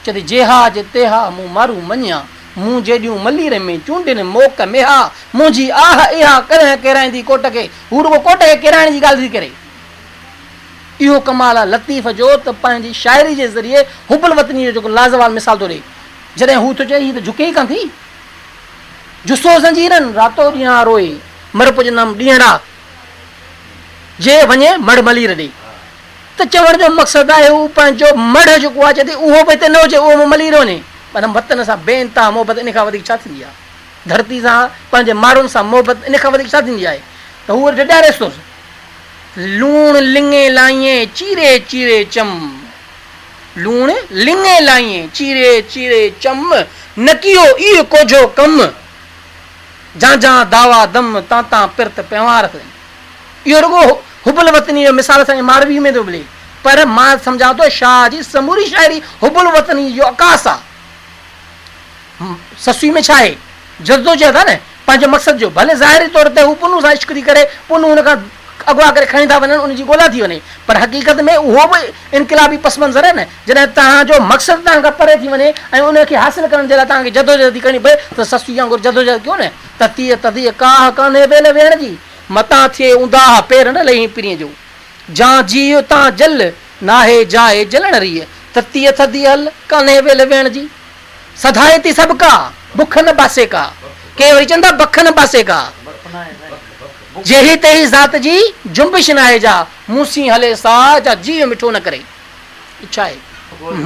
چدي جيها جي تيها مون مارو مڃيا، مون جيڏيون ملير ۾ چونڊين موڪ ميها، منهنجي آهه اها ڪڏهن ڪيرائيندي ڪوٽ کي، هو رڳو ڪوٽ کي ڪيرائڻ جي ڳالهه ٿي ڪري. اهو ڪمال آ لطيف جو ته پنهنجي شاعري جي ذريعي حب الوطني جو جيڪو لازوال مثال ٿو ڏئي. جڏهن هو ٿو چئي هي ته جهڪي ئي ڪانه ٿي. جسو زنجيرن، راتو ڏينهان روئي، مر پڄندم ڏينهڙا، جي وڃي مڙهه ملير ڏي. ته چوڻ جو مقصد آهي هو پنهنجو مڙهه جيڪو آهي چئي ٿي اهو به هتي نه هجي اهو به ملير وڃي. پر وطن سان بي انتها محبت ان کان وڌيڪ ڇا ٿيندي آهي؟ ڌرتي سان پنهنجي ماڻهن سان محبت ان کان وڌيڪ ڇا ٿيندي آهي؟ ته هو وري ڊيڄاريس ٿو. لوڻ لڱي لائين چيري چيري چم. لوڻ لڱي لائين چيري چيري چم، نه ڪيو ايء ڪوجهو ڪم. جان جان دعويٰ دم، تان تان پرت پنهوار سين. اهو رڳو حب الوطنيء جو مثال اسان کي مارويء ۾ ٿو ملي، پر مان سمجهان ٿو شاهه جي سموري شاعري حب الوطنيء جو عڪاس آ. سسئي ۾ ڇا آهي؟ جدوجهد آ نه، پنهنجي مقصد جو. ڀلي ظاهري طور تي هو پنهون سان عشق ٿي ڪري، پنهون هن کان اغوا ڪري کڻي ٿا وڃن، ان جي ڳولا ٿي وڃي، پر حقيقت ۾ اهو به انقلابي پس منظر آهي نه، جڏهن توهان جو مقصد توهان کان پري ٿي وڃي ۽ ان کي حاصل ڪرڻ جي لاء توهان کي جدوجهد ٿي ڪرڻي پئي ته سسئي وانگر جدوجهد ڪيو نه، تتيء تڌيء ڪاهه ڪانهي ويل ويهڻ جي، متان ٿئي اونداهه پير نه لهين پرينء جو، جان جيء تان جل، ناهي جاء جلڻ ريء، تتيء ٿڌيء هل، ڪانهي ويل ويهڻ جي. سڌائي ٿي سڀ ڪا، بک نه باسي ڪا. ڪي وري چون ٿا بک نه باسي ڪا. جيهي تيهي ذات جي، جنبش ناهي جا، مون سين هلي سا، جا جيء مٺو نه ڪري. اڇا آهي.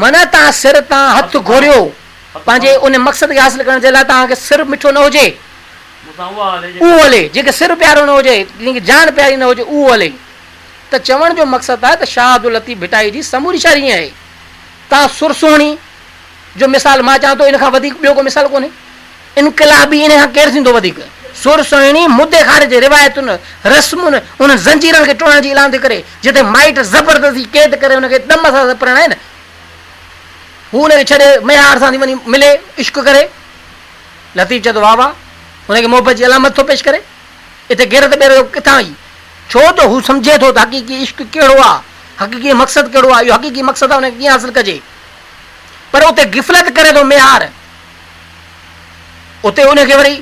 معنيٰ توهان سر تان هٿ گهوريو، پنهنجي ان مقصد کي حاصل ڪرڻ جي لاء توهان کي سر مٺو نه هجي، اهو هلي، جنهن کي سر پيارو نه هجي، جنهن کي جان پياري نه هجي، اهو هلي. ته چوڻ جو مقصد آهي ته شاهه عبداللطيف ڀٽائي جي سموري شاعري ائين آهي. توهان سر سهڻي جو مثال مان چوان ٿو ان کان وڌيڪ ٻيو ڪو مثال ڪونهي. انقلابي انهي کان ڪير ٿيندو وڌيڪ؟ سر سهڻي مدي خارج روايتن، رسمن، انهن زنجيرن کي ٽوڙڻ جي اعلان ٿي ڪري، جتي مائٽ زبردستي قيد ڪري ان کي دم سان پرڻائين، هو ان کي ڇڏي ميهار سان ٿي وڃي ملي، عشق ڪري. لطيف چئي ٿو واهه واهه، هن کي محبت جي علامت ٿو پيش ڪري. اتي غيرت ٻيرت جو ڪٿان آئي؟ ڇو ته هو سمجهي ٿو ته حقيقي عشق ڪهڙو آ، حقيقي مقصد ڪهڙو آ، اهو حقيقي مقصد آ ان کي ڪيئن حاصل ڪجي. پر اتي غفلت ڪري ٿو ميهار. اتي ان کي وري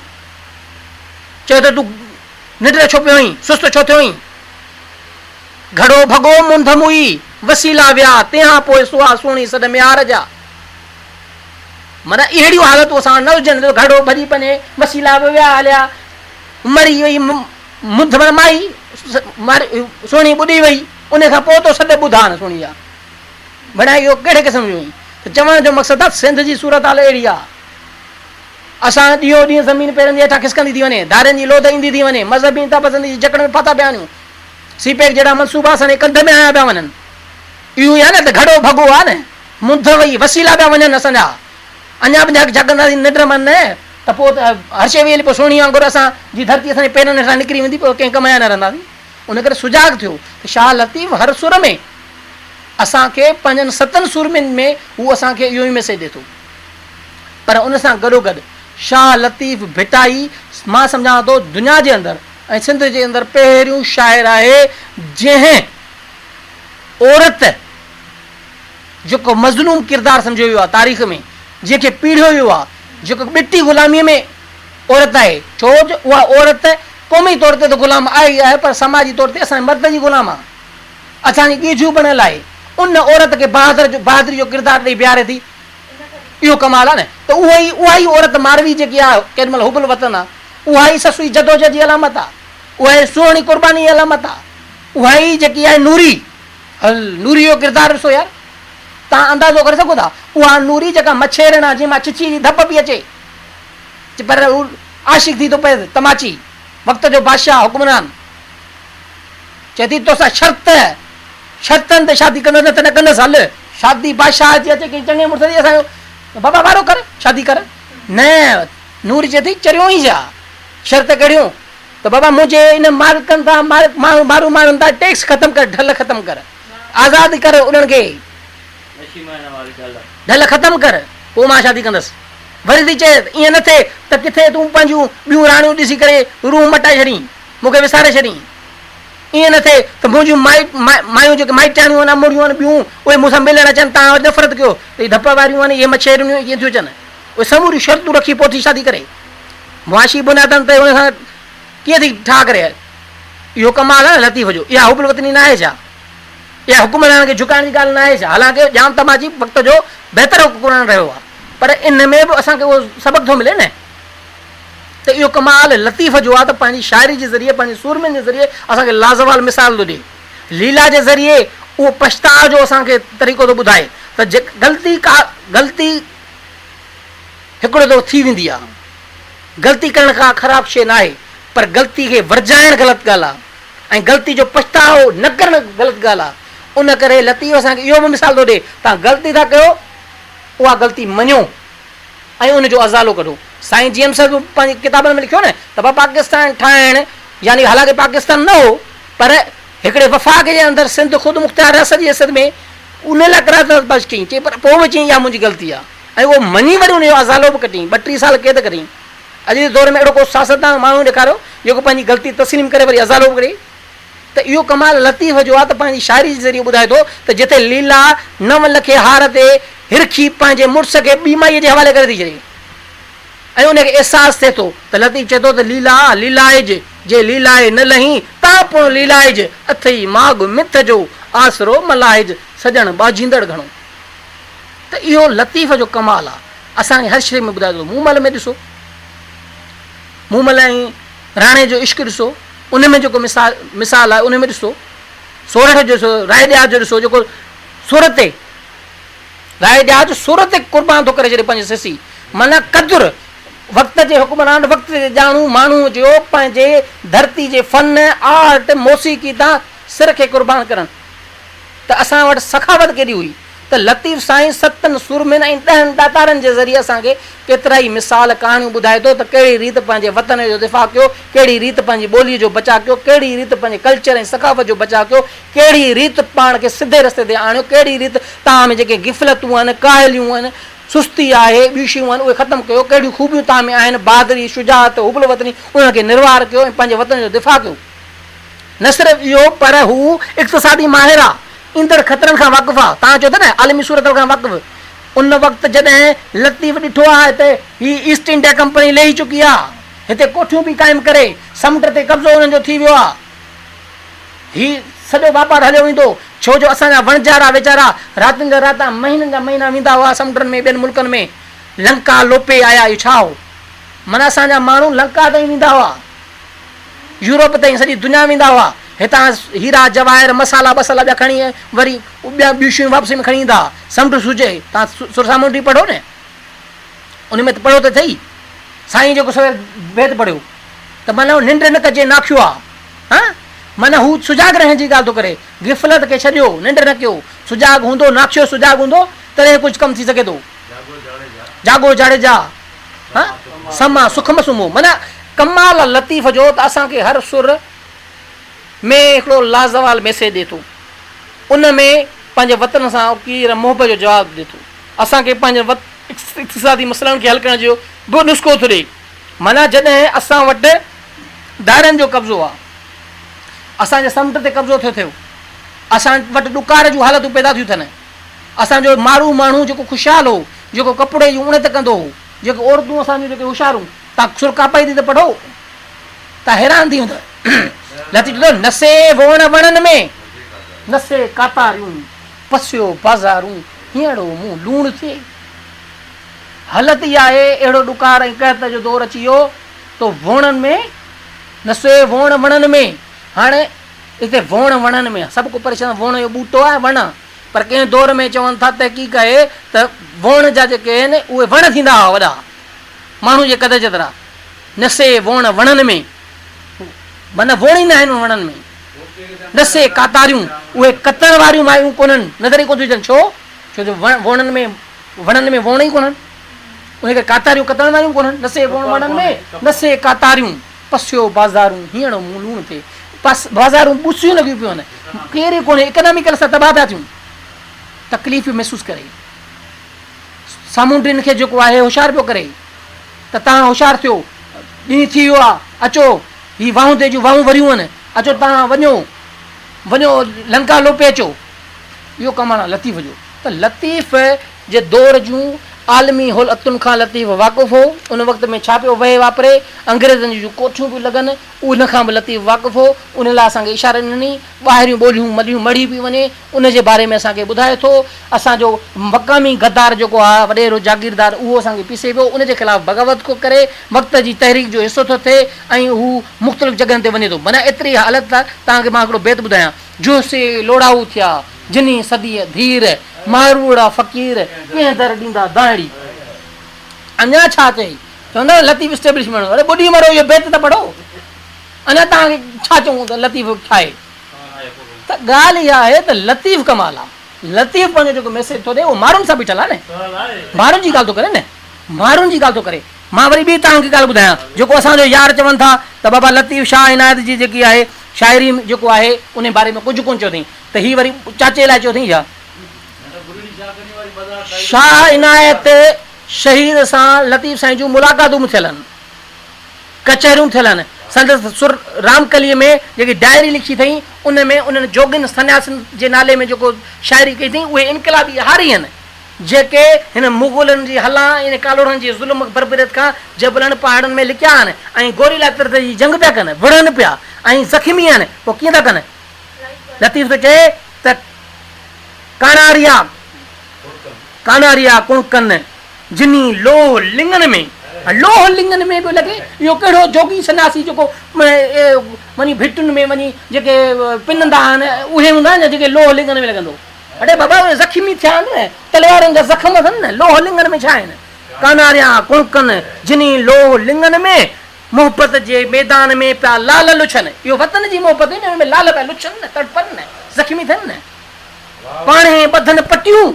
چئي ٿو تون ننڊ ڇو پيو آهين، سست ڇو ٿيو آهين. گهڙو ڀڳو منڌ موئي، وسيلا ويا، تنهان پوء سها سهڻي سڏ ميهار جا. معنيٰ اهڙيون حالتون اسان وٽ نه هجن جو گهڙو ڀڄي پڃي، وسيلا به ويا هليا، مري وئي منڌ معنيٰ مائي سهڻي ٻڏي وئي، ان کان پوء تو سڏ ٻڌان سهڻي جا. ڀڻيا اهو ڪهڙي قسم جو ائين؟ ته چوڻ جو مقصد آهي سنڌ جي صورتحال اهڙي آهي. اسان ڏينهون ڏينهن زمين پيرن جي هيٺان کسڪندي ٿي وڃي، ڌارين جي لوڌ ايندي ٿي وڃي، مذهبي انتها پسندي جي جڪڙ ۾ ڦاٿا پيا آهيون. سي پيڪ جهڙا منصوبا اسان جي ڪنڌ ۾ هنيا پيا وڃن. اهو ئي آهي نه ته گهڙو ڀڳو آهي نه، منڌ وئي، وسيلا پيا وڃن اسان جا. اڃا به جاڳنداسين ننڊ مان نه ته پوء ته هر شيء وئي هلي پوء سهڻي وانگر اسان جي ڌرتي اسان جي پيرن هيٺان نڪري ويندي پوء ڪنهن ڪم جا نه رهنداسين. ان ڪري سجاڳ ٿيو ته شاهه لطيف هر سر ۾ اسان کي پنهنجن ستن سورمين ۾ هو اسان کي اهو ئي ميسيج ڏي ٿو. پر ان سان گڏوگڏ شاهه لطيف ڀٽائي مان سمجهان ٿو دنيا جي اندر ۽ سنڌ جي اندر پهريون شاعر آهي جنهن عورت جيڪو مظلوم ڪردار سمجهيو ويو آهي تاريخ ۾ جنهن کي پيڙهيو ويو آهي جيڪو ٻٽي غلاميء ۾ عورت آهي ڇو جو اها عورت قومي طور تي ته غلام آهي ئي آهي پر سماجي طور تي اسان جي مرد جي غلام آهي اسان جي ڳيجهو بڻيل آهي ان عورت کي بهادر جو بهادري جو ڪردار ڏئي بيهاري ٿي اهو ڪمال آهي نه ته اهو ئي اها ئي عورت ماروي جيڪي آهي ڪيڏي مهل حب الوطن آهي اها ئي سسئي جدوجهد جي علامت آهي اها ئي سهڻي قرباني جي علامت آهي اها ئي جيڪي آهي نوري هل نوري جو ڪردار ڏسو يار توهان اندازو ڪري سگهو ٿا اها نوري جيڪا مڇيرڻ آهي جنهن مان ڇڇي جي ڌپ پئي اچي پر هو عاشق ٿي ٿو پئي تماچي وقت جو بادشاهه حڪمران چئي ٿي توسان شرط شرطن تي شادي ڪندس نه ته نه ڪندس هل شادي بادشاهه جي اچي ڪنهن چڱي مڙس جي اسان جو بابا وارو ڪر شادي ڪر نه نوري چئي ٿي چريو آهين ڇا شرط ڪهڙيون ته بابا منهنجي ان مالڪن تان مارو ماڻهن تان ٽيڪس ختم ڪر ڍل ختم ڪر آزاد ڪر انهن کي ڍل ختم ڪر پوء مان شادي ڪندس وري ٿي چئي ائين نه ٿئي ته ڪٿي تون پنهنجون ٻيون راڻيون ڏسي ڪري روح مٽائي ڇڏين مون کي وساري ڇڏين ائين نه ٿئي ته منهنجون مايون جيڪي مائٽياڻيون آهن امڙيون آهن ٻيون اهي مون سان ملڻ اچن توهان نفرت ڪيو ته هي ڌپ واريون آهن اهي مڇيرڻيون ائين ٿيون اچن اهي سموريون شرطون رکي پوء ٿي شادي ڪري. معاشي بنيادن تي ان سان ڪيئن ٿي ٺاهه ڪري؟ اهو ڪمال آهي نه لطيف جو. اها حب الوطني ناهي ڇا؟ اها حڪمرانن کي جهڪائڻ جي ڳالهه ناهي ڇا؟ حالانڪه ڄام تماچي وقت جو بهتر حڪمران رهيو آهي پر ان ۾ به اسان کي اهو سبق ٿو ملي نه. ته اهو ڪمال لطيف جو آهي ته پنهنجي شاعري جي ذريعي پنهنجي سورمين جي ذريعي اسان کي لازوال مثال ٿو ڏئي. ليلا جي ذريعي اهو پڇتاء جو اسان کي طريقو ٿو ٻڌائي ته جي غلطي ڪا غلطي هڪڙو دفعو ٿي ويندي آهي. غلطي ڪرڻ ڪا خراب شيء ناهي پر غلطي کي ورجائڻ غلط ڳالهه آهي ۽ غلطي جو پڇتاء نه ڪرڻ غلط ڳالهه آهي. ان ڪري لطيف اسان کي اهو به مثال ٿو ڏئي توهان غلطي ٿا ڪيو اها غلطي مڃو. ۽ ان جو ازالو ڪڍو. سائين جي ايم سيد به پنهنجي ڪتابن ۾ لکيو نه ته بابا پاڪستان ٺاهڻ يعني حالانڪه پاڪستان نه هو پر هڪڙي وفاق جي اندر سنڌ خود مختيار رياست جي حيثيت ۾ ان لاء قرارداد پاس ڪيائين چي پر پوء به چيائين اها منهنجي غلطي آهي ۽ اهو مڃي وري ان جو ازالو به ڪڍيائين ٻه ٽي سال قيد ڪڍيائين. اڄ جي دور ۾ اهڙو ڪو سياستدان ماڻهو ڏيکاريو جيڪو پنهنجي غلطي تسليم ڪري وري ازالو به ڪڍي. ته اهو ڪمال لطيف جو آهي ته پنهنجي شاعري جي ذريعي ٻڌائي ٿو ته جتي ليلا نو لکي هار تي هرکي پنهنجي مڙس کي ٻي مائيء جي حوالي ڪري ٿي ڇڏي ۽ ان کي احساس ٿئي ٿو ته لطيف چئي ٿو ته ليلا ليلائج جي ليلائي نه لهين تان پڻ ليلائج اٿئي ماڳ مٿ جو آسرو م لاهج سڄڻ ٻاجهيندڙ گهڻو ته اهو لطيف جو ڪمال آهي اسان کي هر شيء ۾ ٻڌائي ٿو مومل ۾ ڏسو مومل ۽ راڻي جو عشق ڏسو ان ۾ جيڪو مثال مثال آهي ان ۾ ڏسو سورٺ جو ڏسو راء ڏياچ جو ڏسو جيڪو سر تي راء ڏياچ سر تي قربان ٿو ڪري ڇڏي پنهنجي سسي معنيٰ قدر وقت جي حڪمران وقت جي ڄاڻو ماڻهو جو پنهنجي ڌرتي جي فن آرٽ موسيقي تان سر کي قربان ڪرڻ ته اسان وٽ سخاوت ڪيڏي هئي ته لطيف سائين ستن سورمين ۽ ڏهن ڏاتارن جي ذريعي اسان کي ڪيترائي مثال، ڪهاڻيون ٻڌائي ٿو ته ڪهڙي ريت پنهنجي وطن جو دفاع ڪيو، ڪهڙي ريت پنهنجي ٻوليء جو بچاء ڪيو، ڪهڙي ريت پنهنجي ڪلچر ۽ ثقافت جو بچاء ڪيو، ڪهڙي ريت پاڻ کي سڌي رستي تي آڻيو، ڪهڙي ريت توهان ۾ جيڪي غفلتون آهن، ڪاهليون آهن، سستي آهي، ٻيون شيون آهن اهي ختم ڪيو، ڪهڙيون خوبيون توهان ۾ آهن، بهادري، شجاعت، حب الوطني انهن کي نروار ڪيو ۽ پنهنجي وطن جو دفاع ڪيو. نه صرف اهو پر هو اقتصادي ماهر آ، ايندڙ خطرن کان واقف آ، توهان چئو ٿا نه عالمي صورتحال کان واقف، ان وقت جڏهن لطيف ڏٺو آ ته هي ايسٽ انڊيا ڪمپني لهي چڪي آ، هتي ڪوٺيون به قائم ڪري سمنڊ تي قبضو انهن جو ٿي ويو آ، هي سڄو واپار هليو ويندو، ڇو جو اسان جا وڻجارا ويچارا راتين جا راتا مهينن جا مهينا ويندا هئا سمنڊن ۾ ٻين ملڪن ۾ لنڪا لوپي آيا اهو ڇا هو؟ معنيٰ اسان جا ماڻهو لنڪا تائين ويندا هئا. يورپ تائين سڄي دنيا ويندا هئا. هتان هيرا، جواهر، مصالحا ٻسالا ٻيا کڻي وري ٻيا ٻيون شيون واپسي ۾ کڻي ايندا هئا. سمنڊ سجهي، توهان سر سامونڊي پڙهو نه، ان ۾ ته پڙهو ته ٿئي. سائين جيڪو سوير بيت پڙهيو ته معنيٰ ننڊ نه ڪجي ناکيو آ. ها معنيٰ هو سجاڳ رهڻ جي ڳالهه ٿو ڪري. غفلت کي ڇڏيو، ننڊ نه ڪيو. سجاڳ هوندو، ناکيو سجاڳ هوندو، تڏهن ڪجهه ڪم ٿي سگهي ٿو. جاڳو جاڙيجا. ها سما سک م سمهو معنيٰ ڪمال آ لطيف جو ته اسان کي هر سر ۾ هڪڙو لازوال ميسيج ڏي ٿو ان ۾ پنهنجي وطن سان اڪير محبت جو جواب ڏي ٿو اسان کي پنهنجي اقتصادي مسئلن کي حل ڪرڻ جو به نسخو ٿو ڏي معنيٰ جڏهن اسان وٽ ڌارين جو قبضو آ اسان جي سمنڊ تي قبضو ٿيو ٿيو اسان وٽ ڏڪار جون حالتون پيدا ٿيون ٿين اسان جو مارو ماڻهو جيڪو خوشحال هو، جيڪو ڪپڙي جون اڻت ڪندو هو، جيڪي عورتون اسان جون جيڪي هوشيارون، تان سر ڪاپائي تي پڙهو ته حيران ٿي ويندؤ. لطيف چوي ٿو، نسي ووڻ وڻن ۾، نسي ڪاتاريون، پسيو بازارون، هينئڙو مون لوڻ ٿئي. حالت اها آهي، اهڙو ڏڪار ۽ قحط جو دور اچي ويو ته ووڻن ۾، نسي ووڻ وڻن ۾، هاڻي هتي ووڻ وڻن ۾، سڀ ڪو پريشان ووڻ جو ٻوٽو آهي وڻ آهي. پر ڪنهن دور ۾ چون ٿا تحقيق آهي ته ووڻ جا جيڪي آهن اهي وڻ ٿيندا هئا وڏا ماڻهو جي قد جيترا نسي ووڻ وڻن ۾ معنيٰ ووڻ ئي ناهن وڻن ۾ نسي ڪاتاريون اهي ڪتڻ واريون مايون ڪونهن نظر ئي ڪونه ٿيون اچن ڇو ڇو جو ووڻن ۾ وڻن ۾ ووڻ ئي ڪونهن ان ڪري ڪاتاريون ڪتڻ واريون ڪونهن نسي ووڻ وڻن ۾ نسي ڪاتاريون پسيو بازارون هينئڙو مون لوڻ ٿئي. پس بازارون ٻوسيون لڳيون پيون آهن. ڪير ئي ڪونهي. اڪناميڪل اسان تباهه پيا ٿيون. تڪليف پيو محسوس ڪري. سامونڊين کي جيڪو آهي هوشيار پيو ڪري ته توهان هوشيار ٿيو. ڏينهن ٿي ويو آهي. اچو هي واهوندي جون واهون وريون آهن. اچو توهان وڃو. وڃو لنڪا لوپي اچو. اهو ڪم آهي لطيف جو. ته لطيف جي دور جون عالمي حالتن کان لطيف واقف هو. ان وقت ۾ ڇا پيو وهي واپري، انگريزن جون ڪوٺيون پيون لڳن، ان کان به لطيف واقف هو. ان لاء اسان کي اشارا ڏني. ٻاهريون ٻوليون مليون مڙهي پيون وڃي، ان جي باري ۾ اسان کي ٻڌائي ٿو. اسان جو مقامي غدار جيڪو آهي، وڏيرو جاگيردار، اهو اسان کي پيسي پيو، ان جي خلاف بغاوت ٿو ڪري، وقت جي تحريڪ جو حصو ٿو ٿئي ۽ هو مختلف جڳهن تي وڃي ٿو. معنيٰ ايتري حالت توهان کي مان هڪڙو بيت ٻڌايان. جوسي لوڙائو ٿيا، جني صديء ڌير، ماروئڙا فقير، ڪنهن در ڏيندا دانهڙي. اڃا ڇا چئي؟ چوندا نه لطيف اسٽيبلشمينٽ اڙي ٻڏي مرو اهو بيت ته پڙهو. اڃا توهان کي ڇا چئون ته لطيف ڇا آهي؟ ته ڳالهه اها آهي ته لطيف ڪمال آ. لطيف پنهنجو جيڪو ميسيج ٿو ڏئي اهو ماڻهن سان بيٺل آ نه. ماڻهن جي ڳالهه ٿو ڪري نه. ماڻهن جي ڳالهه ٿو ڪري. مان وري ٻي توهان کي ڳالهه ٻڌايان، جيڪو اسان جو يار چون ٿا ته بابا لطيف شاهه عنايت جي جيڪي آهي شاعري جيڪو آهي انهي باري ۾ ڪجهه ڪونه چيو اٿئين ته هي وري چاچي لاء چيو اٿئين ڇا؟ شاهه عنايت شهيد سان لطيف سائين جون ملاقاتون به ٿيل آهن، ڪچهريون به ٿيل آهن، سندس سر رامڪليء ۾ جيڪي ڊائري لکي اٿئين ان ۾ انهن جوڳين سنياسين جي نالي ۾ جيڪو شاعري ڪئي اٿئين اهي انقلابي هاري آهن. جيڪي هن مغلن جي هلان ۽ ڪالهوڙن جي ظلم بربريت کان جبلن پهاڙن ۾ لڪيا آهن ۽ گوريلا ترت جي جنگ پيا ڪن، وڙهن پيا ۽ زخمي آهن، پوء ڪيئن ٿا ڪن؟ لطيف ٿو چئي ته ڪاڻاريا ڪاڻاريا ڪڻڪن، جني لوهه لڱن ۾، لوهه لڱن ۾ پيو لڳي، اهو ڪهڙو جوڳي سنياسي جيڪو وڃي ڀٽن ۾ وڃي جيڪي پنندا آهن اهي هوندا آهن يا جيڪي لوهه لڱن ۾ لڳندو؟ اڙي بابا اهي زخمي ٿيا آهن نه، تلوارن جا زخم اٿن نه، لوهه لڱن ۾ ڇا آهن؟ ڪاناريان ڪڻڪن، جني لوهه لڱن ۾، محبت جي ميدان ۾ پيا لال لڇن. اهو وطن جي محبت هئي نه، ان ۾ لال پيا لڇن نه، تڙپن نه، زخمي ٿين نه. پاڻهي ٻڌن پٽيون،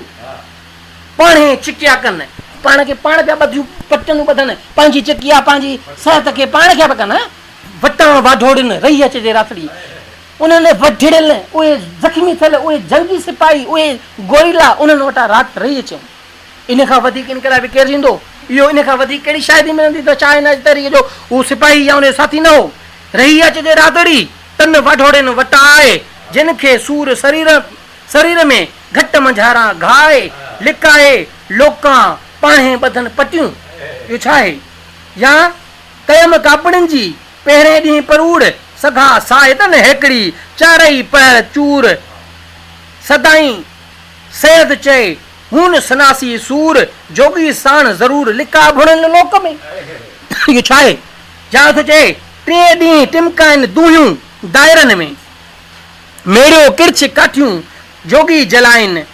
پاڻهي چڪيا ڪن. پاڻ کي پاڻ پيا ٻڌيون پٽيون ٻڌن، پنهنجي چڪيا پنهنجي صحت کي پاڻ کي پيا ڪن. وٽان واڍوڙين، رهي اچجي راتڙي. انهن وڍڙيل، اهي زخمي ٿيل، اهي جنگي سپاهي، اهي گوريلا انهن وٽان رات رهي اچون. ان کان وڌيڪ انقلابي ڪير ٿيندو؟ اهو ان کان وڌيڪ ڪهڙي شاهدي ملندي ته شاهه عنايت تحريڪ جو هو سپاهي يا ان جو ساٿي نه هو. رهي اچجي راتڙي، تن واڍوڙين وٽ آء، جن کي سور سرير سرير ۾، گهٽ منجهاران گهاء، لڪائي لوڪان، پاڻهي ٻڌن پٽيون. اهو ڇا آهي؟ يا ڪيم ڪاپڙين جي، پهرين ڏينهن پروڙ، سگها ساهتن هيڪڙي، چارئي پهر چور. سدائين سيد چئي، هون سناسي سور، جوڳي ساڻ ضرور، لڪا ڀڻن لوڪ ۾. اهو ڇا آهي؟ جا ٿو چئي، ٽئين ڏينهن ٽمڪائن دونهيون دائرن ۾، ميڙيو ڪرڇ ڪاٺيون، جوڳي جلائين.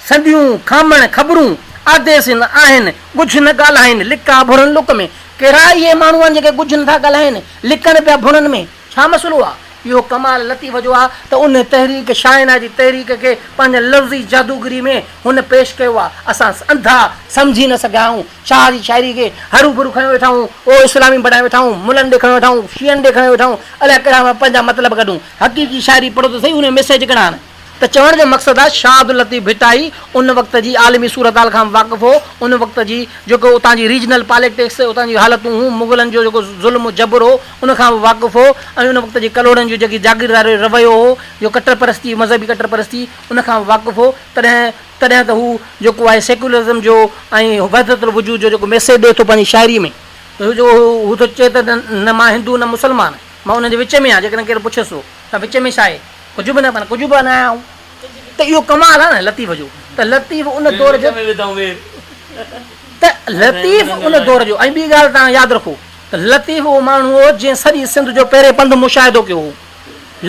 سنديون کامڻ خبرون، آديسين آهن، ڳجهه نه ڳالهائين، لڪا ڀڻن لڪ ۾. ڪهڙا اهي ماڻهو آهن جيڪي ڳجهه نه ٿا ڳالهائين، لڪن پيا ڀڻن ۾. ڇا مسئلو آ؟ اهو ڪمال لطيف جو آ ته ان تحريڪ شاهينه جي تحريڪ کي پنهنجي لفظي جادوگري ۾ هن پيش ڪيو آ. اسان انڌا سمجهي نه سگهيا آهيون. شاهه جي شاعري کي هرو ڀرو کڻيو ويٺا آهيون، او اسلامي بڻايو ويٺا آهيون، ملن ڏي کڻيو ويٺا آهيون، شيعن ڏي کڻيو ويٺا آهيون، الائي ڪهڙا پنهنجا مطلب ڪڍون. حقيقي شاعري پڙهو ته سهي ان ۾ ميسيج ڪهڙا آهن. ته چوڻ جو مقصد آهي شاهه عبداللطيف ڀٽائي ان وقت جي عالمي صورتحال کان به واقف هو، ان وقت جي جيڪو اتان جي ريجنل پاليٽڪس، اتان جون حالتون هيون، مغلن جو جيڪو ظلم و جبر هو، ان کان به واقف هو ۽ ان وقت جي ڪلهوڙن جو جيڪي جاگيرداري رويو هو، جو ڪٽر پرستي، مذهبي ڪٽر پرستي، ان کان به واقف هو، تڏهن تڏهن ته هو جيڪو آهي سيڪيولرزم جو ۽ وحدت الوجود جو جيڪو ميسيج ڏئي ٿو پنهنجي شاعري ۾ جو هو ٿو چئي ته نه مان هندو نه مسلمان، مان انهن جي وچ ۾ آهيان، جيڪڏهن ڪير پڇيس ٿو ته وچ ۾ ڇا آهي؟ ڪجهه به نه معنيٰ ڪجهه به نه آهيان آئون ته اهو ڪمال آهي نه لطيف جو ته لطيف ان دور جو ته لطيف ان دور جو ۽ ٻي ڳالهه توهان ياد رکو ته لطيف اهو ماڻهو هو جنهن سڄي سنڌ جو پهرين پنڌ مشاهدو ڪيو هو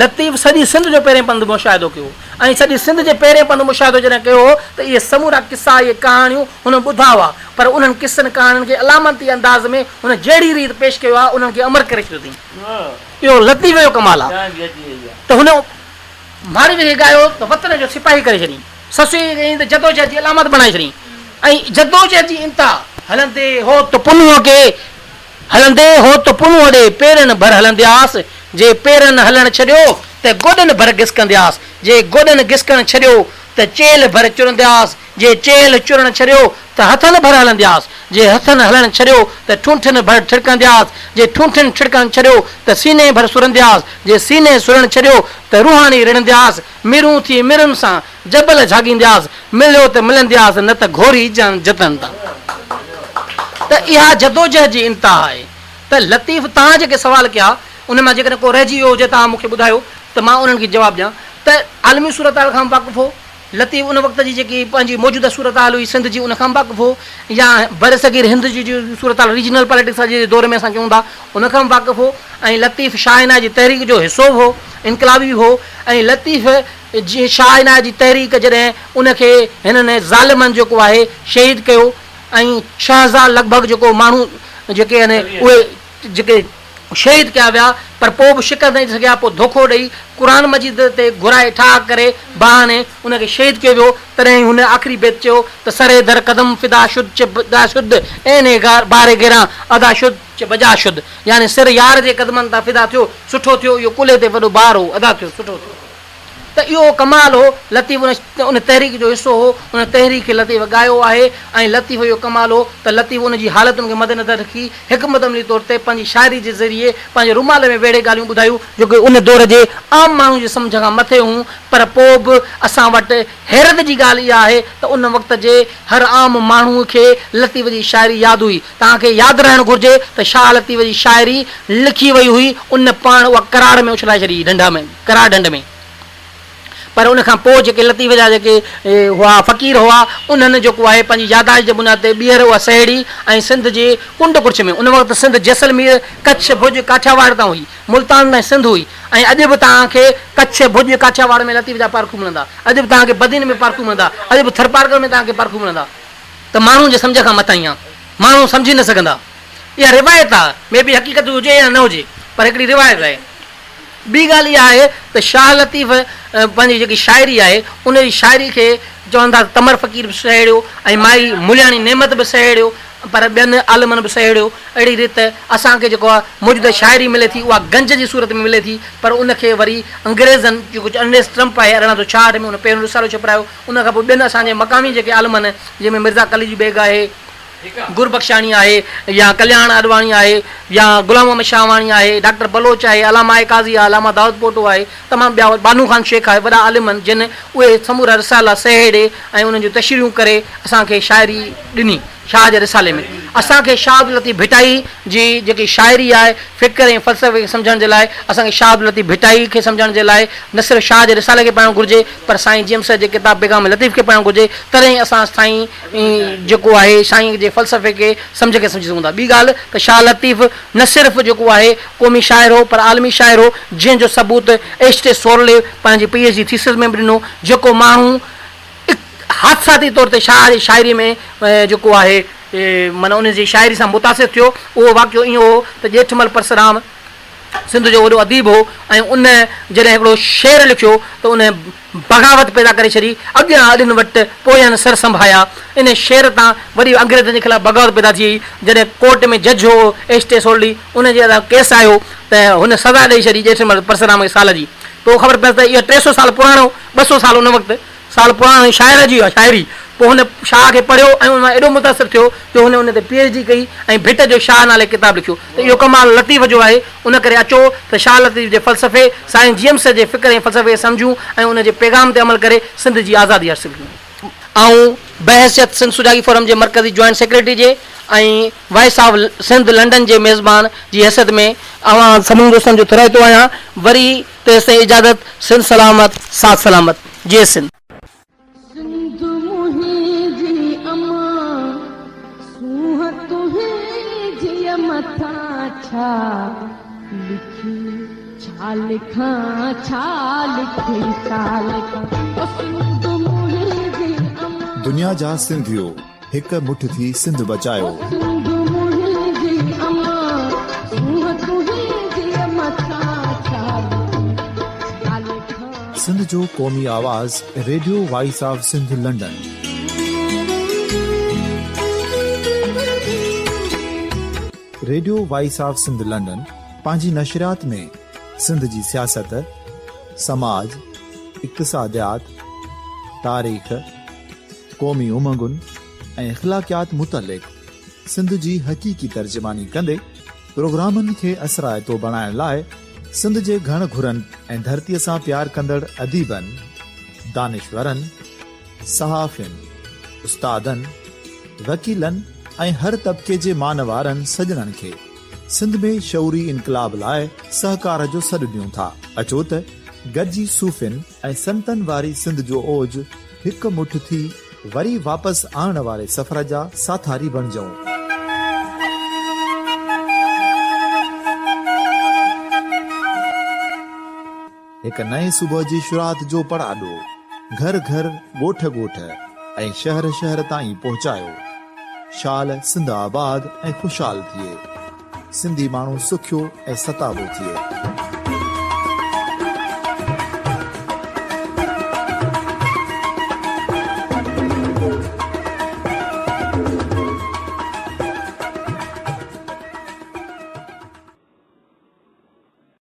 لطيف سڄي سنڌ جو پهرين پنڌ مشاهدو ڪيو هو ۽ سڄي سنڌ جي پهرين پنڌ مشاهدو جڏهن ڪيو هو ته اهي سمورا قصا اهي ڪهاڻيون هن ٻڌا هئا پر انهن قصن ڪهاڻين کي علامتي انداز ۾ هن جهڙي ريت پيش ڪيو آهي انهن کي امر ڪري ڇڏيو اٿئين. اهو لطيف جو ڪمال آ ته هن ماڙيء کي ڳايو ته وطن جو سپاهي ڪري ڇڏيائين، سسئيء کي ڳايائين ته جدوجهد جي علامت بڻائي ڇڏيائين ۽ جدوجهد جي انتها. هلندي هوت پنهونء کي، هلندي هوت پنهونء ڏي پيرن ڀر هلندياس، جي پيرن هلڻ ڇڏيو ته گوڏن ڀر گسڪندياس، جي گوڏن گسڪڻ ڇڏيو ته چيلهه ڀر چرندياس. جي چيلهه چرڻ ڇڏيو ته هٿن ڀر هلندياس، جي هٿن هلڻ ڇڏيو ته ٺونٺن ڀر ٺڙڪندياس، جي ٺونٺن ٺڙڪڻ ڇڏيو ته سيني ڀر سرندياس، جي سيني سرڻ ڇڏيو ته روحاني رڙندياس، ميرون ٿي ميرن سان جبل جهاڳيندياس، مليو ته ملندياس نه ته گهوري جان جتن تان. ته اها جدوجهد جي انتها آهي. ته لطيف توهان جيڪي سوال ڪيا انهن مان جيڪڏهن ڪو رهجي ويو هجي توهان مون کي ٻڌايو ته مان انهن کي جواب ڏيان ته عالمي صورتحال کان به واقف هو لطيف ان وقت جي جيڪي پنهنجي موجوده صورتحال هئي سنڌ جي ان کان به واقف هو يا برصغير هند جي جي صورتحال ريجنل پاليٽڪس اڄ جي دور ۾ اسان چئون ٿا ان کان به واقف هو ۽ لطيف شاهه عنايت جي تحريڪ جو حصو به هو انقلابي به هو ۽ لطيف جي شاهه عنايت جي تحريڪ جڏهن ان کي هنن ظالمن جيڪو آهي شهيد ڪيو ۽ 6000 لڳ ڀڳ جيڪو ماڻهو جيڪي آهن اهي جيڪي شهيد ڪيا ويا پر پوء به شڪست نه ڏئي سگهيا پوء ڌوکو ڏئي قرآن مجيد تي گهرائي ٺاهه ڪري بهاني ان کي شهيد ڪيو ويو تڏهن هن آخري بيت چيو ته سري در قدم فدا شد چه بجا شد عين بار گران ادا شد چه بجا شد يعني سر يار جي قدمن تان فدا ٿيو سٺو ٿيو اهو ڪلهي تي وڏو بار هو ادا ٿيو سٺو ٿيو. ته اهو ڪمال هو، لطيف ان تحريڪ جو حصو هو، ان تحريڪ کي لطيف ڳايو آهي ۽ لطيف جو ڪمال هو ته لطيف ان جي حالتن کي مدنظر رکي حڪمت عملي طور تي پنهنجي شاعري جي ذريعي پنهنجي رومال ۾ ويڙهي ڳالهيون ٻڌايون جيڪي ان دور جي عام ماڻهو جي سمجهه کان مٿي هيون پر پوء به اسان وٽ حيرت جي ڳالهه اها آهي ته ان وقت جي هر عام ماڻهو کي لطيف جي شاعري ياد هئي. توهان کي ياد رهڻ گهرجي ته شاهه لطيف جي شاعري لکي وئي هئي ان پاڻ اها ڪراڙ ۾ اڇلائي ڇڏي هئي ڍنڍ ۾ ڪراڙ ڍنڍ ۾ پر ان کان پوء جيڪي لطيف جا جيڪي هئا فقير هئا انهن جيڪو آهي پنهنجي ياداشت جي بنياد تي ٻيهر اها سهيڙي ۽ سنڌ جي ڪنڊ ڪڙڇ ۾ ان وقت سنڌ جيسلمير ڪڇ ڀڄ ڪاٺياواڙ تائين هئي ملتان تائين سنڌ هئي ۽ اڄ به توهان کي ڪڇ، ڀڄ، ڪاٺياواڙ ۾ لطيف جا پارکو ملندا. اڄ به توهان کي بدين ۾ پارکو ملندا. اڄ به ٿرپارڪر ۾ توهان کي پارکو ملندا. ته ماڻهن جي سمجهه کان مٿانهين آ. ماڻهو سمجهي نه سگهندا. اها روايت آ. مي بي حقيقت هجي يا نه هجي پر هڪڙي روايت آهي. ٻي ڳالهه اها آهي ته شاهه لطيف پنهنجي جيڪي شاعري آهي ان جي شاعري کي چون ٿا ته تمر فقير به سهيڙيو ۽ مائي ملياڻي نعمت به سهيڙيو پر ٻين عالمن به سهيڙيو. اهڙي ريت اسان کي جيڪا موجوده شاعري ملي ٿي اها گنج جي صورت ۾ ملي ٿي پر ان کي وري انگريزن جيڪو ارنيسٽ ٽرمپ آهي 1866 ۾ ان پهريون رسالو ڇپرايو ان کان پوء ٻين اسان جي مقامي جيڪي عالمن جنهن ۾ مرزا قليچ بيگ آهي، گربخشاڻي آهي يا ڪلياڻ آڏواڻي آهي يا غلام محمد شاهواڻي آهي، ڊاڪٽر بلوچ آهي، علامه آء قاضي آهي، علامه دائود پوٽو آهي، تمام ٻيا ٻانهو خان شيخ آهي وڏا عالم آهن جن اهي سمورا رسالا سهيڙي ۽ انهن جون تشريحون ڪري اسان کي شاعري ڏني. شاهه جي رسالي ۾ اسان کي شاهه عبداللطيف ڀٽائي جي جيڪي شاعري آهي، فڪر ۽ فلسفي کي سمجهڻ جي لاء اسان کي شاهه عبداللطيف ڀٽائي کي سمجهڻ جي لاء نه صرف شاهه جي رسالي کي پڙهڻ گهرجي پر سائين جي ايم سيد جي ڪتاب پيغام لطيف کي پڙهڻ گهرجي تڏهن ئي اسان سائين جيڪو آهي سائين جي فلسفي کي سمجهه کي سمجهي سگهون ٿا. ٻي ڳالهه ته شاهه لطيف نه صرف جيڪو آهي قومي شاعر هو پر عالمي شاعر هو جنهن جو ثبوت ايڇ ٽي سورلي پنهنجي پي ايڇ ڊي ٿيسز ۾ به ڏنو جيڪو ماڻهو حادثاتي طور تي شاهه جي شاعري ۾ جيڪو آهي معنيٰ ان جي شاعري سان متاثر ٿيو. اهو واقعو ائين هو ته ڄيٺمل پرسرام سنڌ جو وڏو اديب هو ۽ ان جڏهن هڪڙو شعر لکيو ته ان بغاوت پيدا ڪري ڇڏي، اڳيان اڏين وٽ پويان سر سنڀايا. ان شعر تان وڏي انگريزن جي خلاف بغاوت پيدا ٿي وئي. جڏهن ڪورٽ ۾ جج هو ايڇ ٽي سولڊي ان جي اڳيان ڪيس آيو ته هن سزا ڏئي ڇڏي ڄيٺمل پرسرام کي سال جي. پوء خبر پيس ته اهو 300 سال پراڻو، 200 سال ان وقت، سال پراڻي شاعر جي اها شاعري. پوء هن شاهه کي پڙهيو ۽ ان مان ايڏو متاثر ٿيو جو هن ان تي پي ايڇ ڊي ڪئي ۽ ڀٽ جو شاهه نالي ڪتاب لکيو ته اهو ڪمال لطيف جو آهي. ان ڪري اچو ته شاهه لطيف جي فلسفي، سائين جي ايم سيد جي فڪر ۽ فلسفي کي سمجهون ۽ ان جي پيغام تي عمل ڪري سنڌ جي آزادي حاصل ڪيون. آئون بحيثيت سنڌ سجاڳي فورم جي مرڪزي جوائنٽ سيڪريٽري جي ۽ وائس آف سنڌ لنڊن جي ميزبان جي حيثيت ۾ اوهان سڀني دوستن جو ٿورائتو آهيان. وري تيستائين اجازت، سنڌ سلامت، ساٿ سلامت. جي سنڌ. سنڌ منهنجي امان، سونهن تنهنجيء مٿان ڇا لکي، ڇا لکان، ڇا لکي، ڇا لکان، او سنڌ منهنجي امان. دنيا جا سنڌيو هڪ مٺ ٿي سنڌ بچايو. او سنڌ منهنجي امان، سونهن تنهنجيء مٿان ڇا لکي، ڇا لکان. سنڌ جو قومي آواز radio voice of Sindh London. Radio voice of Sindh London پنهنجي نشريات ۾ سنڌ جي سياست، سماج، اقتصاديات، تاريخ، قومي امنگن ۽ اخلاقيات متعلق سنڌ جي حقيقي ترجماني ڪندي پروگرامن کي اثرائتو بڻائڻ لاء سنڌ جي گهڻ گهرن ۽ ڌرتيء سان پيار ڪندڙ اديبن، دانشورن، صحافين، استادن، وڪيلن ۽ هر طبقي جي مان وارن سڄڻن کي سنڌ ۾ شعوري انقلاب لاء سهڪار جو سڏ ڏيون ٿا. اچو ته گڏجي صوفين ۽ سنتن واري سنڌ جو اوج هڪ مٺ ٿي وري واپس آڻڻ واري سفر جا ساٿاري بڻجون. هڪ نئين صبح جي شروعات جو پڙاڏو گهر گهر، ڳوٺ ڳوٺ ۽ شهر شهر تائين پهچايو. شال سنڌ آباد ۽ خوشحال ٿئي. سنڌي ماڻهو سکيو ۽ ستابو ٿئي.